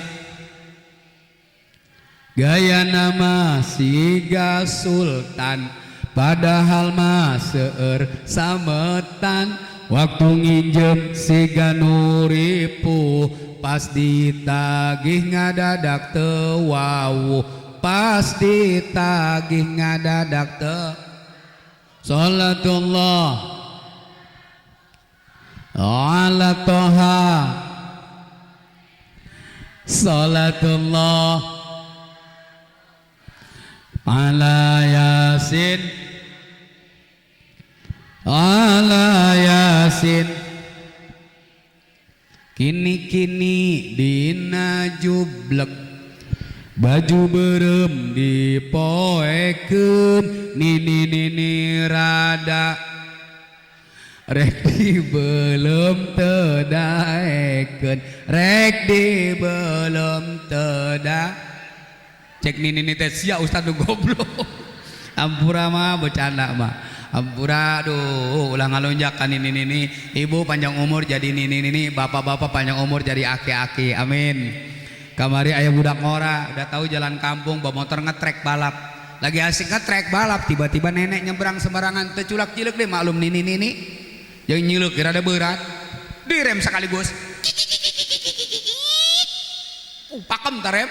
S1: Gaya nama siga sultan, padahal mah seueur sametan. Waktu nginjem siga nu ripuh, pas ditagih ngadadak teu wawuh, pas ditagih ngadadak teu. Salatullah ala toha, salatullah ala yasin, ala yasin. Kini-kini dina jublek, baju berem dipoekeun, nini nini rada rek dibelum teu daekeun, rek dibelum teu da. Cek nini nini teh sia ustad nu goblok. Ampura mah bercanda mah. Ampura aduh ulah ngalonjak ka nini nini. Ibu panjang umur jadi nini nini, bapak-bapak panjang umur jadi aki-aki. Amin. Kamari aya budak ngora, udah tahu jalan kampung bawa motor ngetrek balap. Lagi asik ngetrek balap, tiba-tiba nenek nyebrang sembarangan, teu culak cileuk deh maklum nini nini. Jeung nyileuk rada berat, direm sekaligus. Pakem tarem.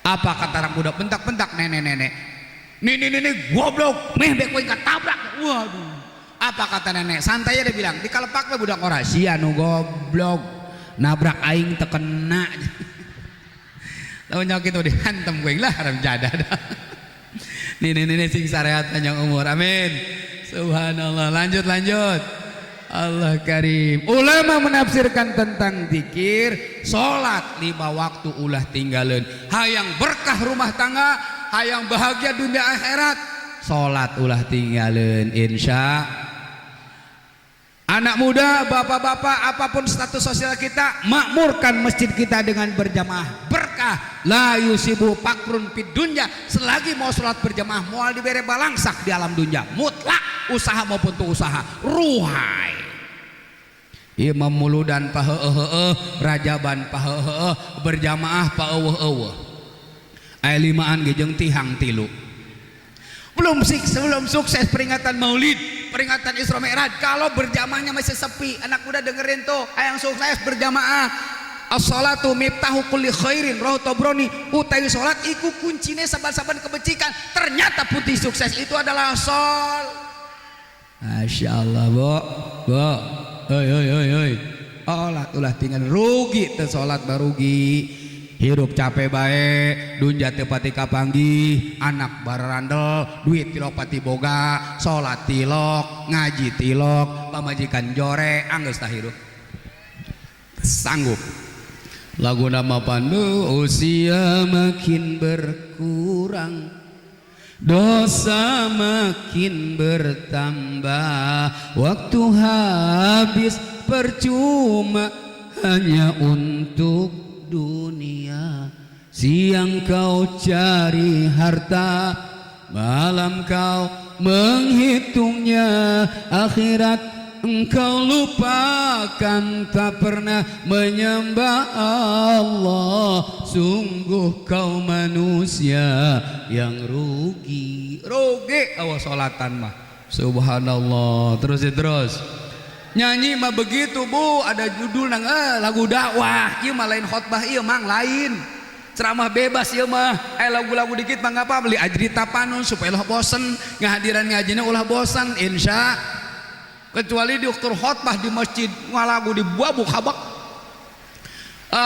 S1: Apa kata orang budak bentak-bentak nenek-nenek. Nini nini goblok, meh bek kowe katabrak. Waduh. Apa kata nenek? Santai aja dia bilang, dikalepak we budak ora sia nu goblok. Nabrak aing teu kena. Lamun nyawa kitu dihantem kowe lah haram jadah. Nini nini sing sarehat panjang umur. Amin. Subhanallah. Lanjut lanjut. Allah karim. Ulama menafsirkan tentang zikir, salat 5 waktu ulah tinggalin. Hayang berkah rumah tangga, hayang bahagia dunia akhirat, salat ulah tinggalin. Insya. Anak muda, bapak-bapak, apapun status sosial kita, makmurkan masjid kita dengan berjamaah. Berkah la yusibu pakrun fid dunya. Selagi mau salat berjamaah moal dibere balangsak di alam dunia. Mutlak usaha maupun tu usaha. Ruhai. Imam muludan paheeh, rajaban paheeh, berjamaah paeuweuh-eueuh. Aya limaan ge jeung tihang tilu. Belum sukses peringatan Maulid, peringatan Isra Mi'raj, kalau berjamaahnya masih sepi. Anak muda dengerin tuh, hayang sukses berjamaah. As-salatu miftahu kulli khairin, roh tobroni, utawi salat iku kuncine saban-saban kebecikan. Ternyata putih sukses itu adalah sol. Masya Allah, Bu. Bu. Oi oi oi oi. Salat ulah tinggal rugi teu salat barugi. Hirup capek bae, dunja teu pati kapanggih, anak barandel, duit tilok pati boga, salat tilok, ngaji tilok, pamajikan jore, anggeus tah hirup. Sanggup. Lagu nama pandu usia makin berkurang, dosa makin bertambah, waktu habis percuma hanya untuk dunia. Siang kau cari harta, malam kau menghitungnya, akhirat engkau lupakan, tak pernah menyembah Allah. Sungguh kau manusia yang rugi. Rugi awas salatan mah. Subhanallah. Terus terus. Nyanyi mah begitu bu, ada judul nang lagu dakwah, ieu mah lain khotbah ieu mang lain. Ceramah bebas ieu mah, lagu-lagu dikit mah ngapa beli ajri tapanun supaya ulah bosen, ngahadiran ngajina ulah bosan insya. Kecuali di khotbah di masjid ngalagu di babuk habak.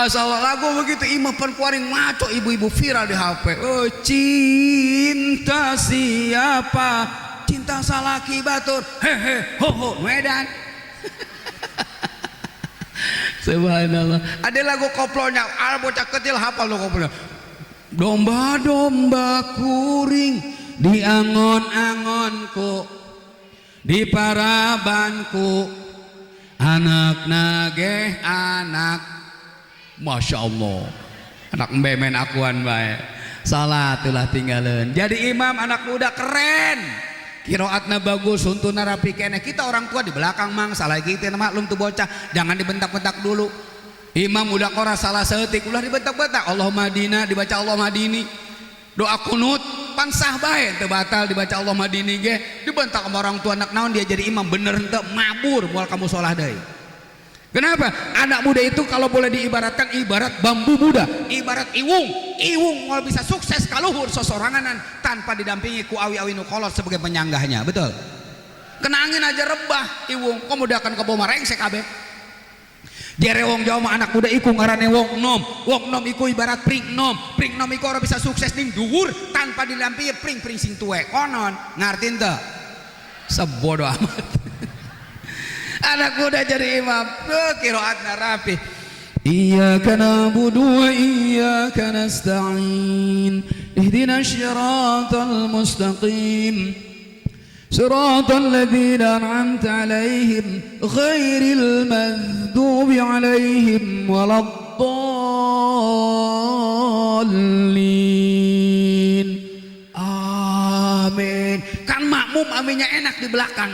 S1: Salah lagu begitu imah pan kuaring ngaco ibu-ibu viral di HP. Oh, cinta siapa? Cinta salaki batur. Hehe ho ho medan. Subhanallah. Ada lagu koplonya, al bocah kecil hafal lo koplonya. Domba-domba kuring di angon-angonku, di parabanku, anak nageh anak. Masya Allah, anak bemen akuan bae. Salat ulah tinggalin. Jadi imam anak muda keren. Kiroatna bagus, huntuna rapi keneh. Kita orang tua di belakang mang, salah kita maklum tuh bocah, jangan dibentak-bentak dulu. Imam udah kora salah seetik, ulah dibentak-bentak. Allahumma dina dibaca Allahumma dini. Doa kunut, Makmum pan sah bae, teu batal dibaca Allahumma hdini ge, dibentak sama orang tua anak naon dia jadi imam bener henteu mabur moal ka musolah deui. Kenapa? Anak muda itu kalau boleh diibaratkan ibarat bambu muda, ibarat iwung. Iwung moal bisa sukses kaluhur sosoranganan tanpa didampingi ku awi-awi nu kolot sebagai penyanggahnya, betul? Kena angin aja rebah iwung, komo akan ke bawah rengsek kabeh. Jere wong Jawa mah anak muda iku ngarane wong nom. Wong nom iku ibarat pring nom. Pring nom iku ora bisa sukses ning dhuwur tanpa didampingi pring-pring sing tuwek. Konon, ngarti henteu? Sebodoh amat. Anak muda jadi imam, qiraatna rapi. Iyyaka na'budu wa iyyaka nasta'in. Ihdinas siratal mustaqim. Siratal ladzina an'amta 'alaihim ghairil maghdubi 'alaihim waladdallin. Amin. Kan makmum aminnya enak di belakang.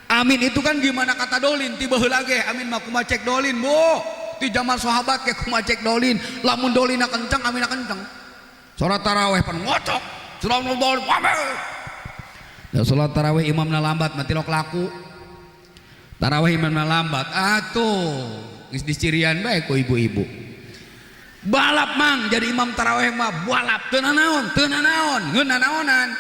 S1: Amin itu kan gimana kata dolin tiba heula ge amin mah kumaha cek dolin bu di zaman sahabat ke kumaha cek dolin lamun dolina kenceng aminna kenceng salat taraweh pan ngocok salat dolin amin. Ya salat taraweh imamna lambat mah tilok laku taraweh imamna lambat atuh geus dicirian bae ku ibu-ibu balap mang jadi imam taraweh mah balap teu nanaon teu nanaon ngeunah naonan.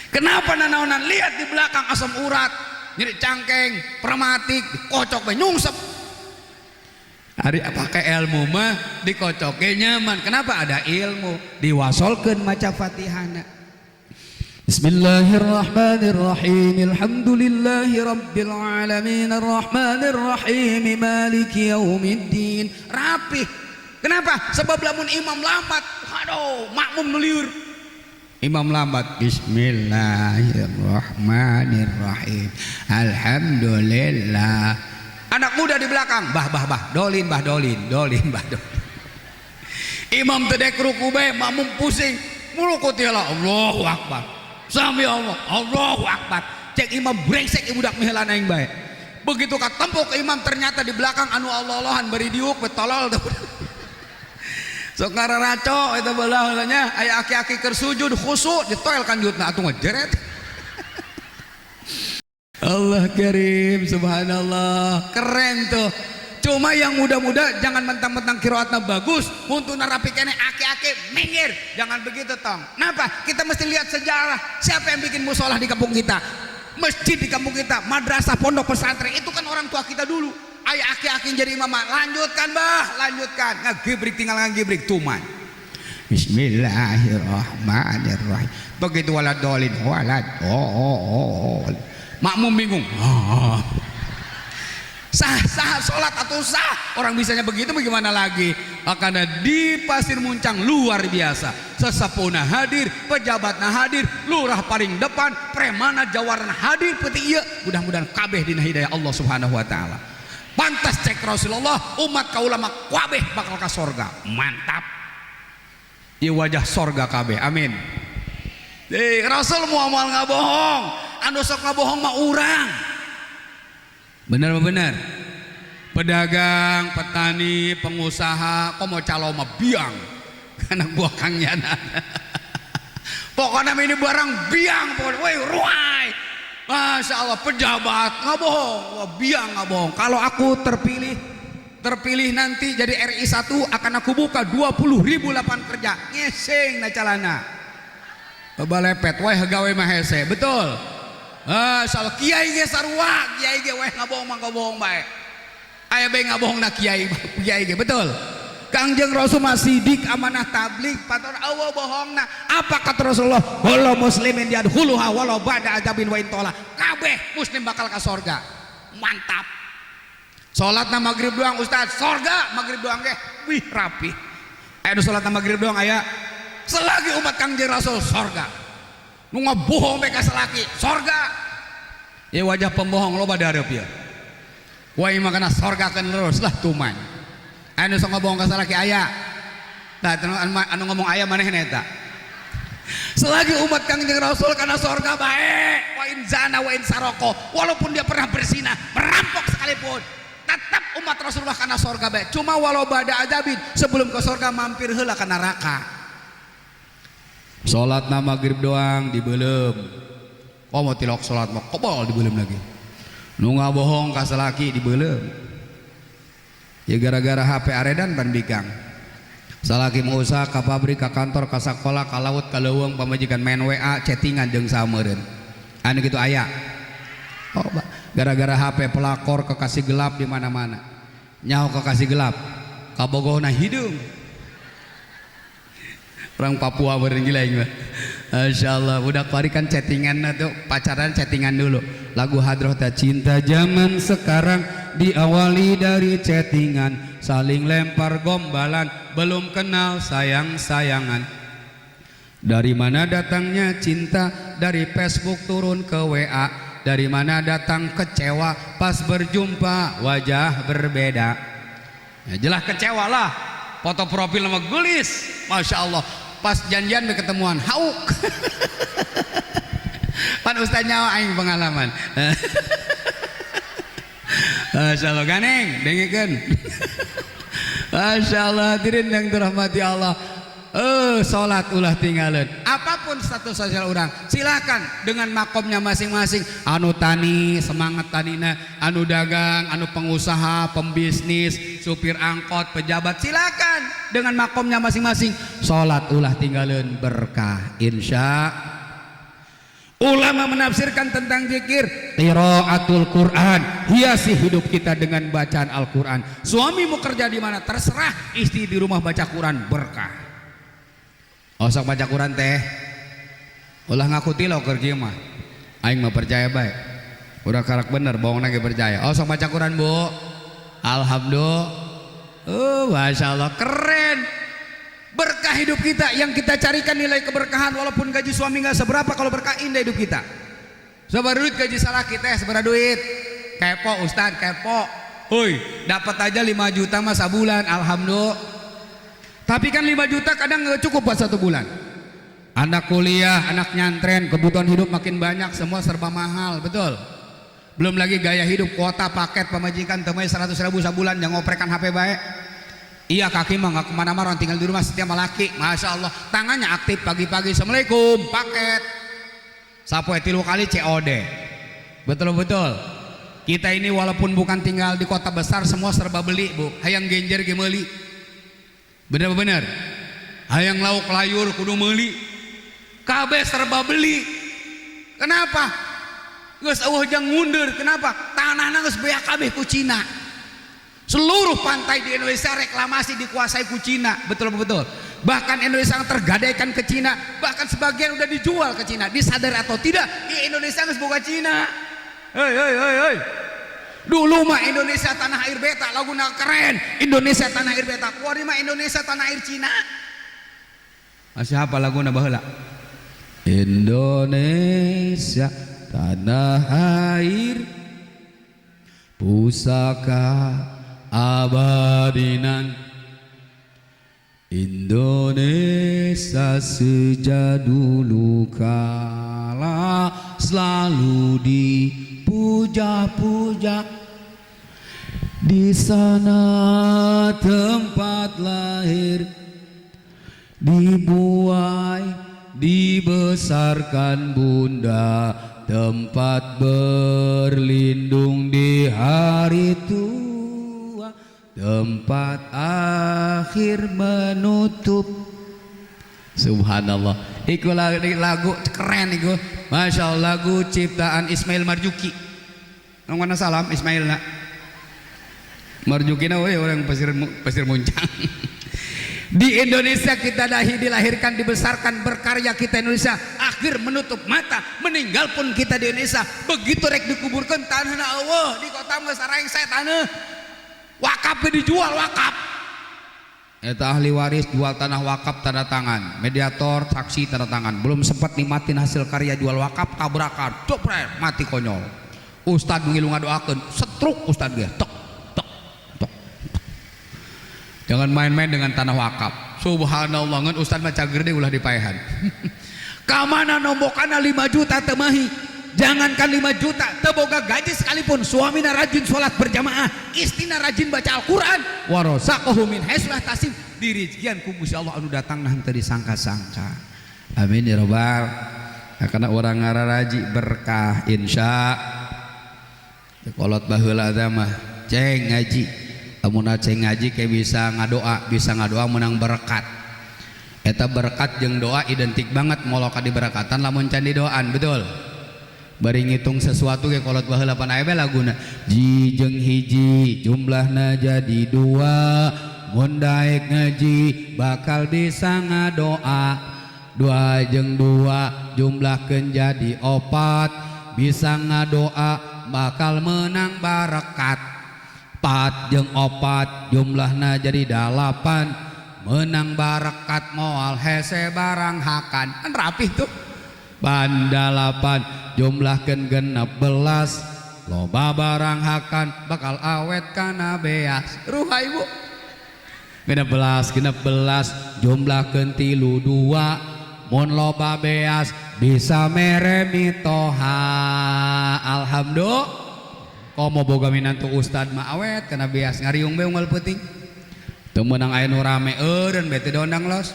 S1: Kenapa nanaonan? Lihat di belakang asam urat, nyeri cangkeng, permatik, dikocok bae nyungsep. Hari pakai ilmu mah dikocoknya nyaman. Kenapa ada ilmu? Diwasolkeun maca Fatihana. Bismillahirrahmanirrahim. Alhamdulillahi rabbil alamin arrahmanirrahim maliki yaumiddin. Rapih. Kenapa? Sebab lamun imam lambat, aduh, makmum nu lieur. Imam lambat Bismillahirrahmanirrahim. Alhamdulillah. Anak muda di belakang, bah bah bah, dolin bah dolin, dolin bah dolin. Imam teu dek ruku bae, makmum pusing. Muluku tiala Allahu Akbar. Sami Allah, Allahu Akbar. Cek imam brengsek ieu budak mihelan aing bae. Begitu katempok imam ternyata di belakang anu Allah-Allahan bari diuk we tolol teh. Sok ngararaco eta belah heula nya aya aki-aki keur sujud khusyuk ditoel kanjutna atuh ngejeret. Allah karim subhanallah keren tuh. Cuma yang muda-muda jangan mentang-mentang qiraatna bagus muntuna rapi kene aki-aki minggir, jangan begitu tong. Kenapa? Kita mesti lihat sejarah siapa yang bikin musola di kampung kita, masjid di kampung kita, madrasah, pondok pesantren itu kan orang tua kita dulu. Ayah aki-aki jadi imam, lanjutkan bah, lanjutkan. Ngagibrik tinggal ngagibrik tuman. Bismillahirrahmanirrahim. Begitu walad dolin, walad. Oh, oh, oh, oh. Makmum bingung. Oh. Sah, sah, sholat atau sah. Orang bisanya begitu bagaimana lagi? Karena di Pasir Muncang luar biasa. Sesepuhna hadir, pejabatna hadir, lurah paling depan, premana jawarna hadir peti ieu. Mudah-mudahan kabeh dina hidayah Allah Subhanahu wa taala. Pantas cek Rasulullah umat kaula mah kabeh bakal ka sorga. Mantap. Ieu wajah sorga kabeh. Amin. Rasul moal ngabohong. Anu sok ngabohong mah urang. Bener apa bener? Pedagang, petani, pengusaha, komo calo mah biang. Anak buah Kang Yana. Pokoknya ini barang biang, pokoknya, woi ruai. Masya Allah, pejabat ngabohong, wah biang ngabohong. Kalau aku terpilih nanti jadi RI 1 akan aku buka 20.000 lapangan kerja. Ngeseng na calana. Balepet, wah gawe mah hese, betul. Masya Allah, kiai ge sarua, kiai ge weh ngabohong mah ngabohong bae. Aya bae ngabohong na kiai, kiai ge, betul. Kangjeng Rasul mah sidik amanah tabligh pator Allah bohongna. Apa kata Rasulullah? Walau muslimin yadkhuluha walau ba'da adzabin wa intola. Kabeh muslim bakal ka sorga. Mantap. Salat na maghrib doang Ustaz, sorga maghrib doang ge. Wih rapi. Aya nu salat na maghrib doang aya. Selagi umat Kangjeng Rasul sorga. Nu ngabohong bae ka salaki, sorga. Ya wajah pembohong loba dihareup ieu. Wah mah kana sorgakeun terus lah tuman. Anu sok ngabohong ka salaki aya. Tah anu ngomong aya manehna eta. Selagi umat Kangjeng Rasul kana sorga bae, wa in zana wa in saroko, walaupun dia pernah berzina, merampok sekalipun, tetap umat Rasulullah kana sorga bae. Cuma walau bada adabin, sebelum ke sorga mampir heula ka neraka. Salat na maghrib doang dibeuleum. Oh, mau tilok salat mah kobol dibeuleum lagi. Nu ngabohong ka salaki dibeuleum. Ya gara-gara HP aredan pan bikang. Salaki mau usaha ka pabrik, ka kantor, ka sakola, ka laut, ka leuweung, pamajikan main WA, chattingan jeung sameureun. Anu kitu aya. Oh, gara-gara HP pelakor kekasih gelap di mana-mana. Nyaho kekasih gelap, kabogohna hideung. Orang Papua beureun gila ieu mah. Masya Allah, udah kuari kan chattingan tuh, pacaran chattingan dulu. Lagu hadroh teh cinta zaman sekarang diawali dari chattingan, saling lempar gombalan, belum kenal sayang-sayangan. Dari mana datangnya cinta? Dari Facebook turun ke WA. Dari mana datang kecewa? Pas berjumpa wajah berbeda. Ya, jelas kecewa lah. Foto profil sama gelis, masya Allah. Pas janjian ketemuan, hauk. Pan ustaz nyawa aing pengalaman. Masya Allah, ganeng, dengekeun. Masya Allah, hadirin yang dirahmati Allah. Salat ulah tinggalin. Apapun status sosial orang, silakan dengan makomnya masing-masing. Anu tani, semangat tanina, anu dagang, anu pengusaha, pembisnis, supir angkot, pejabat, silakan dengan makomnya masing-masing. Salat ulah tinggalin, berkah insya. Ulama menafsirkan tentang zikir, qiraatul Quran, hiasi hidup kita dengan bacaan Al-Quran. Suami mau kerja di mana terserah, istri di rumah baca Quran berkah. Osok baca Quran teh, ulah ngaku tilau kerja mah. Aing mah percaya baik. Udah karak bener, bohong lagi percaya. Osok baca Quran bu, alhamdulillah. Oh, masya Allah keren. Berkah hidup kita yang kita carikan nilai keberkahan, walaupun gaji suami nggak seberapa, kalau berkah indah hidup kita. Sabar duit gaji salah kita, seberapa duit? Kepo Ustad, kepo. Hoi, dapat aja 5 juta mah sabulan, alhamdulillah. Tapi kan 5 juta kadang nggak cukup buat satu bulan. Anak kuliah, anak nyantren, kebutuhan hidup makin banyak, semua serba mahal, betul. Belum lagi gaya hidup, kuota paket pamajikan temui 100 ribu sabulan, yang ngoprekan HP baik. Iya kaki mah nggak kemana-mana, orang tinggal di rumah setia sama laki, masya Allah, tangannya aktif pagi-pagi, assalamualaikum, paket, sapoe 3 kali COD, betul-betul. Kita ini walaupun bukan tinggal di kota besar, semua serba beli bu, hayang genjer ge meuli, bener-bener, hayang lauk layur kudu meuli, kabeh serba beli. Kenapa? Geus eueuh jang ngundur, kenapa? Tanahna geus beak kabeh ku Cina. Seluruh pantai di Indonesia reklamasi dikuasai ku Cina, betul-betul. Bahkan Indonesia yang tergadaikan ke Cina, bahkan sebagian udah dijual ke Cina, disadar atau tidak, di Indonesia geus boga Cina. Hei hei hei hei. Dulu mah Indonesia tanah air beta, laguna keren. Indonesia tanah air beta, kuari mah Indonesia tanah air Cina. Masih apa laguna baheula? Indonesia tanah air pusaka abadinan, Indonesia sejak dulu kala selalu dipuja-puja. Di sana tempat lahir, dibuai, dibesarkan bunda, tempat berlindung di hari tua, tempat akhir menutup. Subhanallah. Iku lagu keren iku. Masya Allah, lagu ciptaan Ismail Marzuki. Nang mana salam Ismail nak? Marzuki na we orang pasir muncang. Di Indonesia kita dahi dilahirkan, dibesarkan, berkarya kita Indonesia, akhir menutup mata, meninggal pun kita di Indonesia. Begitu rek dikuburkan tanah Allah di kota geus saya tanah. Wakaf dijual wakaf. Eta ahli waris jual tanah wakaf tanda tangan, mediator saksi tanda tangan. Belum sempat nikmatin hasil karya jual wakaf, tabrakan, jopret, mati konyol. Ustad ngilu ngadoakeun, setruk ustad ge, tek tek tek. Jangan main-main dengan tanah wakaf. Subhanallah, ngan ustad mah cager deui ulah dipaehan. Ka mana nombokana 5 juta teu mahi. Jangankan 5 juta, teu boga gaji sekalipun, suamina rajin sholat berjamaah, istrina rajin baca Al-Quran, warozaqahu min haitsu la yahtasib, dirizkian ku Gusti Allah anu datang nah teu disangka-sangka. Amin ya robbal. Nah, karena orang ngararaji berkah insya. Kolot baheula teh mah ceng ngaji. Amun ceng ngaji kayak bisa ngadoa menang berkat. Eta berkat jeung doa identik banget, moloka diberkatan lamun can didoan, betul. Bari ngitung sesuatu ge kolot baheula pan aya bae laguna. Ji jeung hiji jumlahna jadi dua, mun daek ngaji bakal bisa ngadoa. Dua jeung dua jumlahkeun jadi opat, bisa ngadoa bakal menang barakat. Pat jeung opat jumlahna jadi dalapan, menang barakat moal hese barang hakan. Kan rapih tuh. Ban dalapan jumlahkeun 16, loba barang hakan bakal awet kana beas. Ruha ibu. 16 16 jumlahkeun 3 2, mun loba beas bisa mere mitoha. Alhamdulillah. Komo boga minantu ustad mah awet kana beas ngariung be unggal peuting. Teu meunang aya nu rame eureun bete dondang los.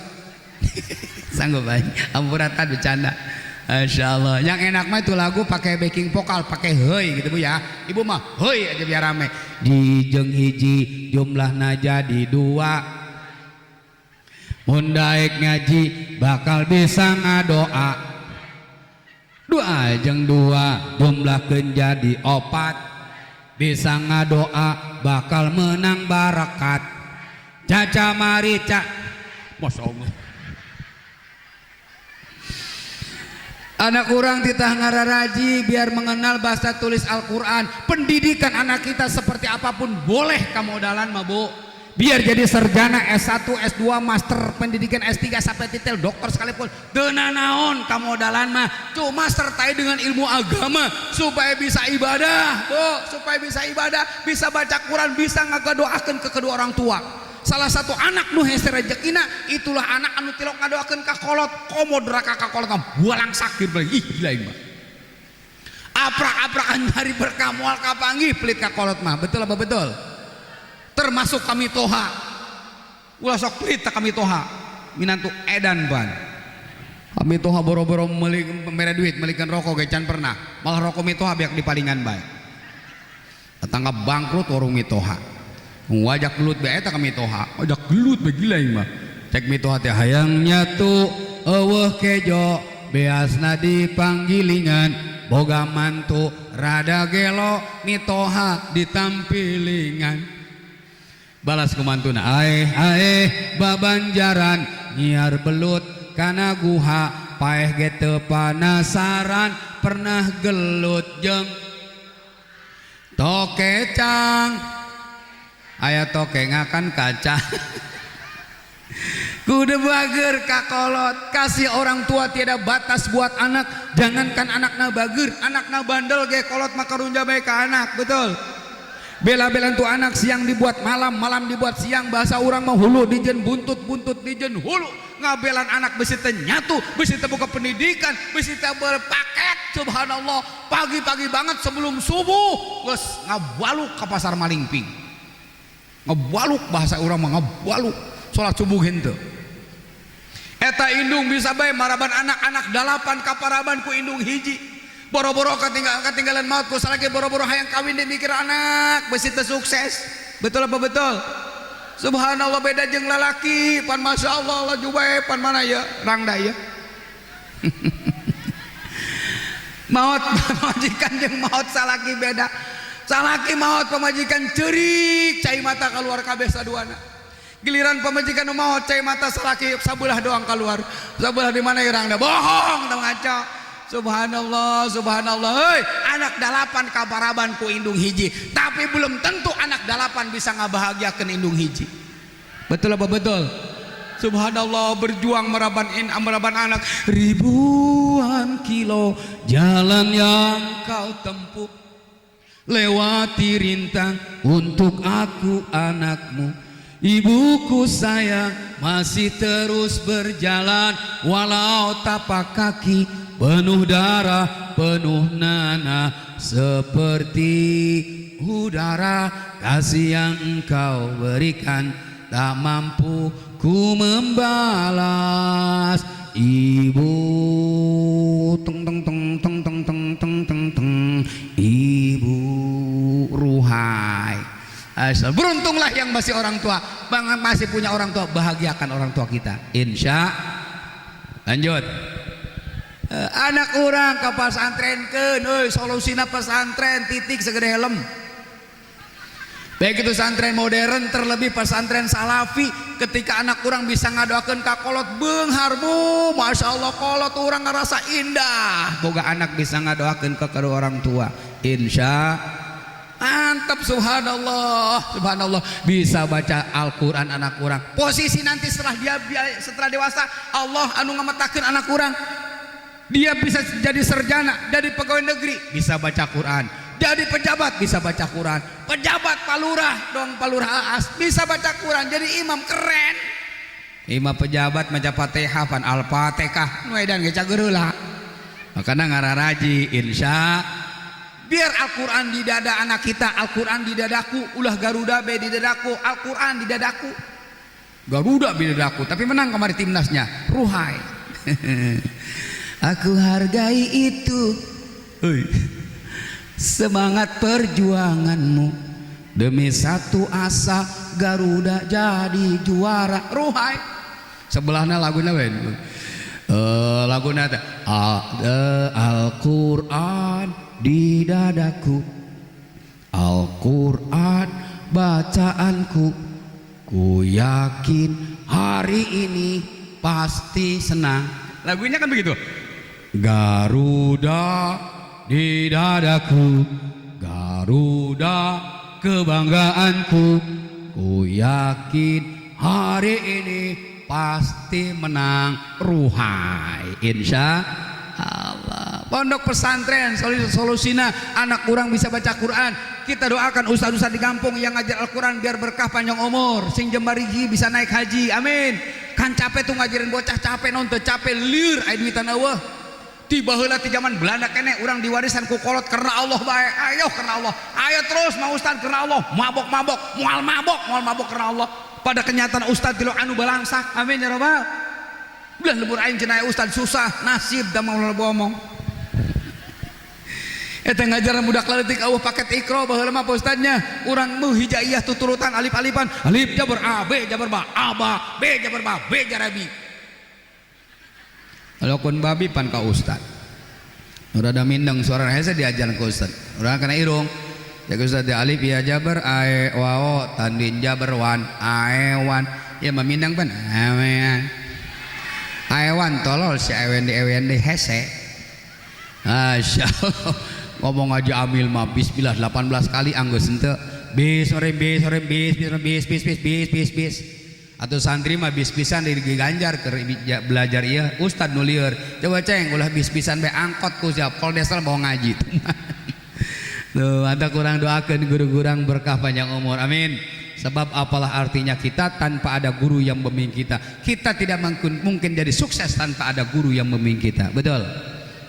S1: Sanggup bae. Ampura tad bercanda. Insyaallah. Yang enak mah itu lagu pakai backing vokal, pakai heuy gitu Bu ya. Ibu mah heuy aja biar rame. Di jeung hiji jumlahna jadi dua, mun daek ngaji bakal bisa ngadoa. Dua jeung dua jumlahkeun jadi opat, bisa ngadoa bakal menang barakat. Caca marica. Masya Allah. Anak orang titah ngararaji biar mengenal bahasa tulis Al-Quran. Pendidikan anak kita seperti apapun boleh kamodalan mah Bu. Biar jadi sarjana S1, S2, master pendidikan S3 sampai titel dokter sekalipun. Teu nanaon kamodalan mah, cuma sertai dengan ilmu agama supaya bisa ibadah, Bu, supaya bisa ibadah, bisa baca Quran, bisa ngagadoakeun ke kedua orang tua. Salah satu anak nu hese rejekina itulah anak anu tilok ngadoakeun ka kolot, komo neraka ka kolot bualang sakit bae. Ih gila ieu mah. Aprak-aprakan nyari berkah moal kapanggih pelit ka kolot mah. Betul apa betul? Termasuk kami toha. Ulah sok pelit kami toha. Minantu edan ban. Kami toha boro-boro meuli mere duit melikan rokok ge can pernah. Malah rokok mitoha biak dipalingan bae. Tetangga bangkrut warung mitoha. Wajak gelut bae eta kami toha. Wajak gelut bae gila ieu mah. Cek mitoha teh hayang nyatu eueuh kejo beasna dipanggilingan boga mantu rada gelo mitoha ditampilingan. Balas ku mantuna aeh aeh babanjaran nyiar belut kana guha paeh ge teu panasaran pernah gelut jeung tokecang aya toke ngakan kaca. Kudu bager kakolot, kasih orang tua tiada batas buat anak. Jangankan anakna bager, anakna bandel ge kolot maka runja bae ka anak, betul. Bela-belaan tuh anak siang dibuat malam, malam dibuat siang, bahasa urang mah hulu dijen buntut, buntut dijen hulu. Ngabelan anak besi teh nyatu, besi teh buka pendidikan, besi teh berpaket. Subhanallah, pagi-pagi banget sebelum subuh geus ngabaluk ke pasar Malingping. Ngebaluk bahasa urang mah ngebaluk salat subuh henteu. Eta indung bisa bae maraban anak-anak dalapan kaparaban ku indung hiji. Boro-boro ketinggalan maut ku salaki, boro-boro hayang kawin deh mikir anak besi teu sukses. Betul apa betul? Subhanallah beda jeung lalaki pan masya Allah laju bae pan mana ya rangda ya. Maut pamajikan jeung maut salaki beda. Salaki maut pamajikan ceurik cai mata keluar kabeh saduana. Giliran pamajikan nu maot cai mata salaki sabelah doang keluar. Sabelah di mana irangna? Bohong tong ngaco. Subhanallah, subhanallah. Hei, anak dalapan kabaraban ku indung hiji, tapi belum tentu anak dalapan bisa ngabahagiakeun indung hiji. Betul apa betul? Subhanallah, berjuang meraban meraban anak ribuan kilo jalan yang kau tempuh, lewati rintang untuk aku anakmu. Ibuku sayang masih terus berjalan walau tapak kaki penuh darah, penuh nanah, seperti udara kasih yang engkau berikan tak mampu ku membalas. Ibu teng teng teng teng teng teng teng teng teng ibu ruhai. Asal beruntunglah yang masih orang tua, bang masih punya orang tua, bahagiakan orang tua kita. Insya. Lanjut. Anak urang ke pesantrenkeun, euy solusina pesantren titik segede helm. Baik itu pesantren modern terlebih pesantren salafi, ketika anak urang bisa ngadoakeun ka kolot beunghar bu, Masya Allah kolot urang ngerasa indah. Boga anak bisa ngadoakeun ka kedua orang tua. Insya mantap, subhanallah, subhanallah, bisa baca Al-Quran anak urang. Posisi nanti setelah dia setelah dewasa, Allah anu ngametakeun anak urang, dia bisa jadi sarjana, jadi pegawai negeri, bisa baca Quran, jadi pejabat bisa baca Quran, pejabat palurah dong, palurah aas bisa baca Quran, jadi imam keren. Imam pejabat maca Fatihah pan Al-Fatihah nu edan ge cageureulah. Makana ngararaji insya biar Al-Quran di dada anak kita, Al-Quran di dadaku, ulah Garuda be di dadaku, Al-Quran di dadaku, Garuda di dadaku, tapi menang kemarin timnasnya, ruhai. Aku hargai itu, hei. Semangat perjuanganmu demi satu asa Garuda jadi juara, ruhai. Sebelahnya lagunya ben, lagunya teh Al-Quran di dadaku, Al-Quran bacaanku, ku yakin hari ini pasti senang. Lagunya kan begitu. Garuda di dadaku, Garuda kebanggaanku, ku yakin hari ini pasti menang, ruhai. Insya Allah. Pondok pesantren solusina anak kurang bisa baca Quran. Kita doakan ustaz-ustaz di kampung yang ngajar Al-Quran biar berkah panjang umur, sing jembarigi bisa naik haji, amin. Kan capek tuh ngajarin bocah, capek nonton, capek liur aya duitan eueuh. Tiba heula ti zaman Belanda kene urang diwarisan ku kolot karena Allah bae, ayo karena Allah, ayo terus mau ustaz karena Allah, mabok-mabok, moal mabok, moal mabok karena Allah. Pada kenyataan ustaz tilu anu balangsak, amin ya robbal. Belah lebur aing cenah ustaz susah nasib da mau ngomong. Eta ngajaran budak leutik eueuh paket Iqra baheula mah ustaznya, urang meuh hijaiyah tuturutan alif-alifan, alif jabar a b jabar ba a ba b jabar ba b jarabi. Alokun babi pan ka ustaz. Rada mindeng suara hese diajaran ka ustaz. Urang kana irung. Ya ustaz di alif ya jabar a e wao tandin jabar wan aewan. Ya mah mindeng pan awean. Aewan tolol si ewen di ewen di hese. Masya Allah. Ngomong aja amil mah bismillah 18 kali anggeus henteu. Bis sore bis sore bis bis bis bis bis bis bis bis. Atau santri mah bis-bisan di Ganjar keur belajar ieu ustad nu lieur. Coba ceng ulah bis-bisan bae angkot ku siap koldesel mau ngaji. Tuh, anta kurang doakeun guru kurang berkah panjang umur. Amin. Sebab apalah artinya kita tanpa ada guru yang membimbing kita. Kita tidak mungkin jadi sukses tanpa ada guru yang membimbing kita. Betul?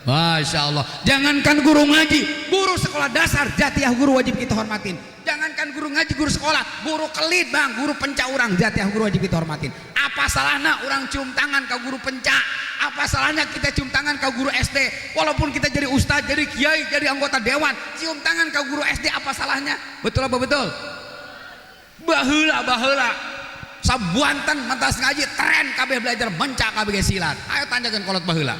S1: Masya Allah. Jangankan guru ngaji, guru sekolah dasar jatiah guru wajib kita hormatin. Jangankan guru ngaji, guru sekolah, guru kelit bang, guru penca urang jatiah guru wajib kita hormatin. Apa salahnya orang cium tangan ke guru penca? Apa salahnya kita cium tangan ke guru SD? Walaupun kita jadi ustadz, jadi kiai, jadi anggota dewan, cium tangan ke guru SD apa salahnya? Betul apa betul? Baheula baheula. Sabuanten mentas ngaji tren kabeh belajar menca kabeh silat. Ayo tanyakan kolot baheula.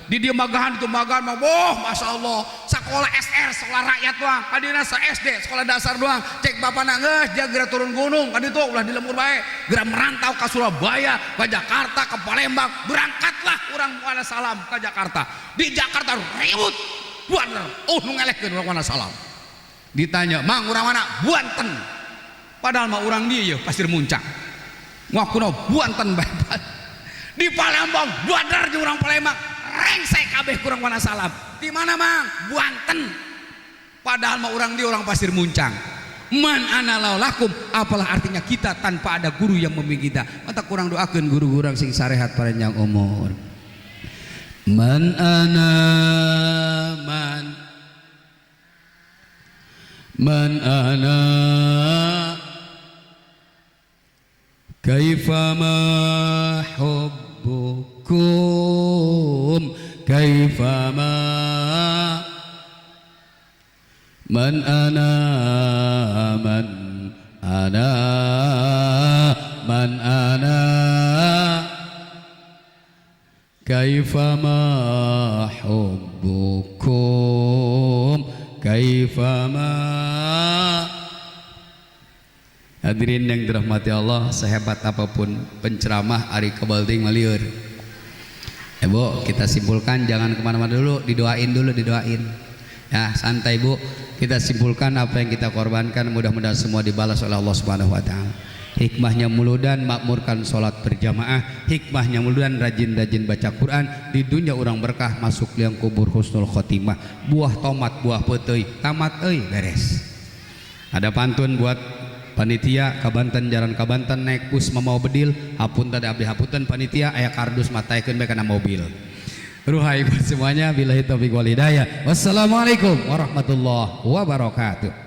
S1: Di dia magahan itu magahan mah, wah masya Allah, sekolah SR, sekolah rakyat doang, kadina se SD, sekolah dasar doang, cek bapak nangis, dia gerak turun gunung, kadi tuh ulah di lembur bae, gerak merantau ke Surabaya, ke Jakarta, ke Palembang, berangkatlah orang Wanasalam ke Jakarta, di Jakarta ribut, buan, oh nu ngelehkeun orang Wanasalam, ditanya, mang orang mana, Buanten, padahal mah orang dia ya Pasir Muncang, ngakuna Buanten bae, di Palembang, buadar jeung orang Palembang. Rengsek kabeh kurang Wanasalam. Di mana mang? Buanten. Padahal mah orang dia orang Pasir Muncang. Man ana laulakum, apalah artinya kita tanpa ada guru yang membimbing kita. Mata kurang doakeun guru kurang sing sarehat panjang umur. Man ana man man ana kaifa ma hubbukum Kaifama man ana, man ana, man ana, kaifama hubbukum, kaifama. Hadirin yang dirahmati Allah, sehebat apapun penceramah ari kebalting malieur. Ya Bu, kita simpulkan, jangan kemana-mana dulu, didoain dulu, didoain. Ya santai Bu, kita simpulkan apa yang kita korbankan, mudah-mudahan semua dibalas oleh Allah Subhanahu Wa Taala. Hikmahnya muludan makmurkan sholat berjamaah, hikmahnya muludan rajin-rajin baca Quran, di dunia orang berkah, masuk liang kubur husnul khotimah. Buah tomat, buah peuteuy, tamat euy, beres. Ada pantun buat panitia ka Banten, jalan ka Banten naik bus mau bedil, hapunten abdi, hapunten panitia, aya kardus mataikeun bae kana mobil. Ruhai buat semuanya, billahi taufiq wal hidayah. Wassalamualaikum warahmatullahi wabarakatuh.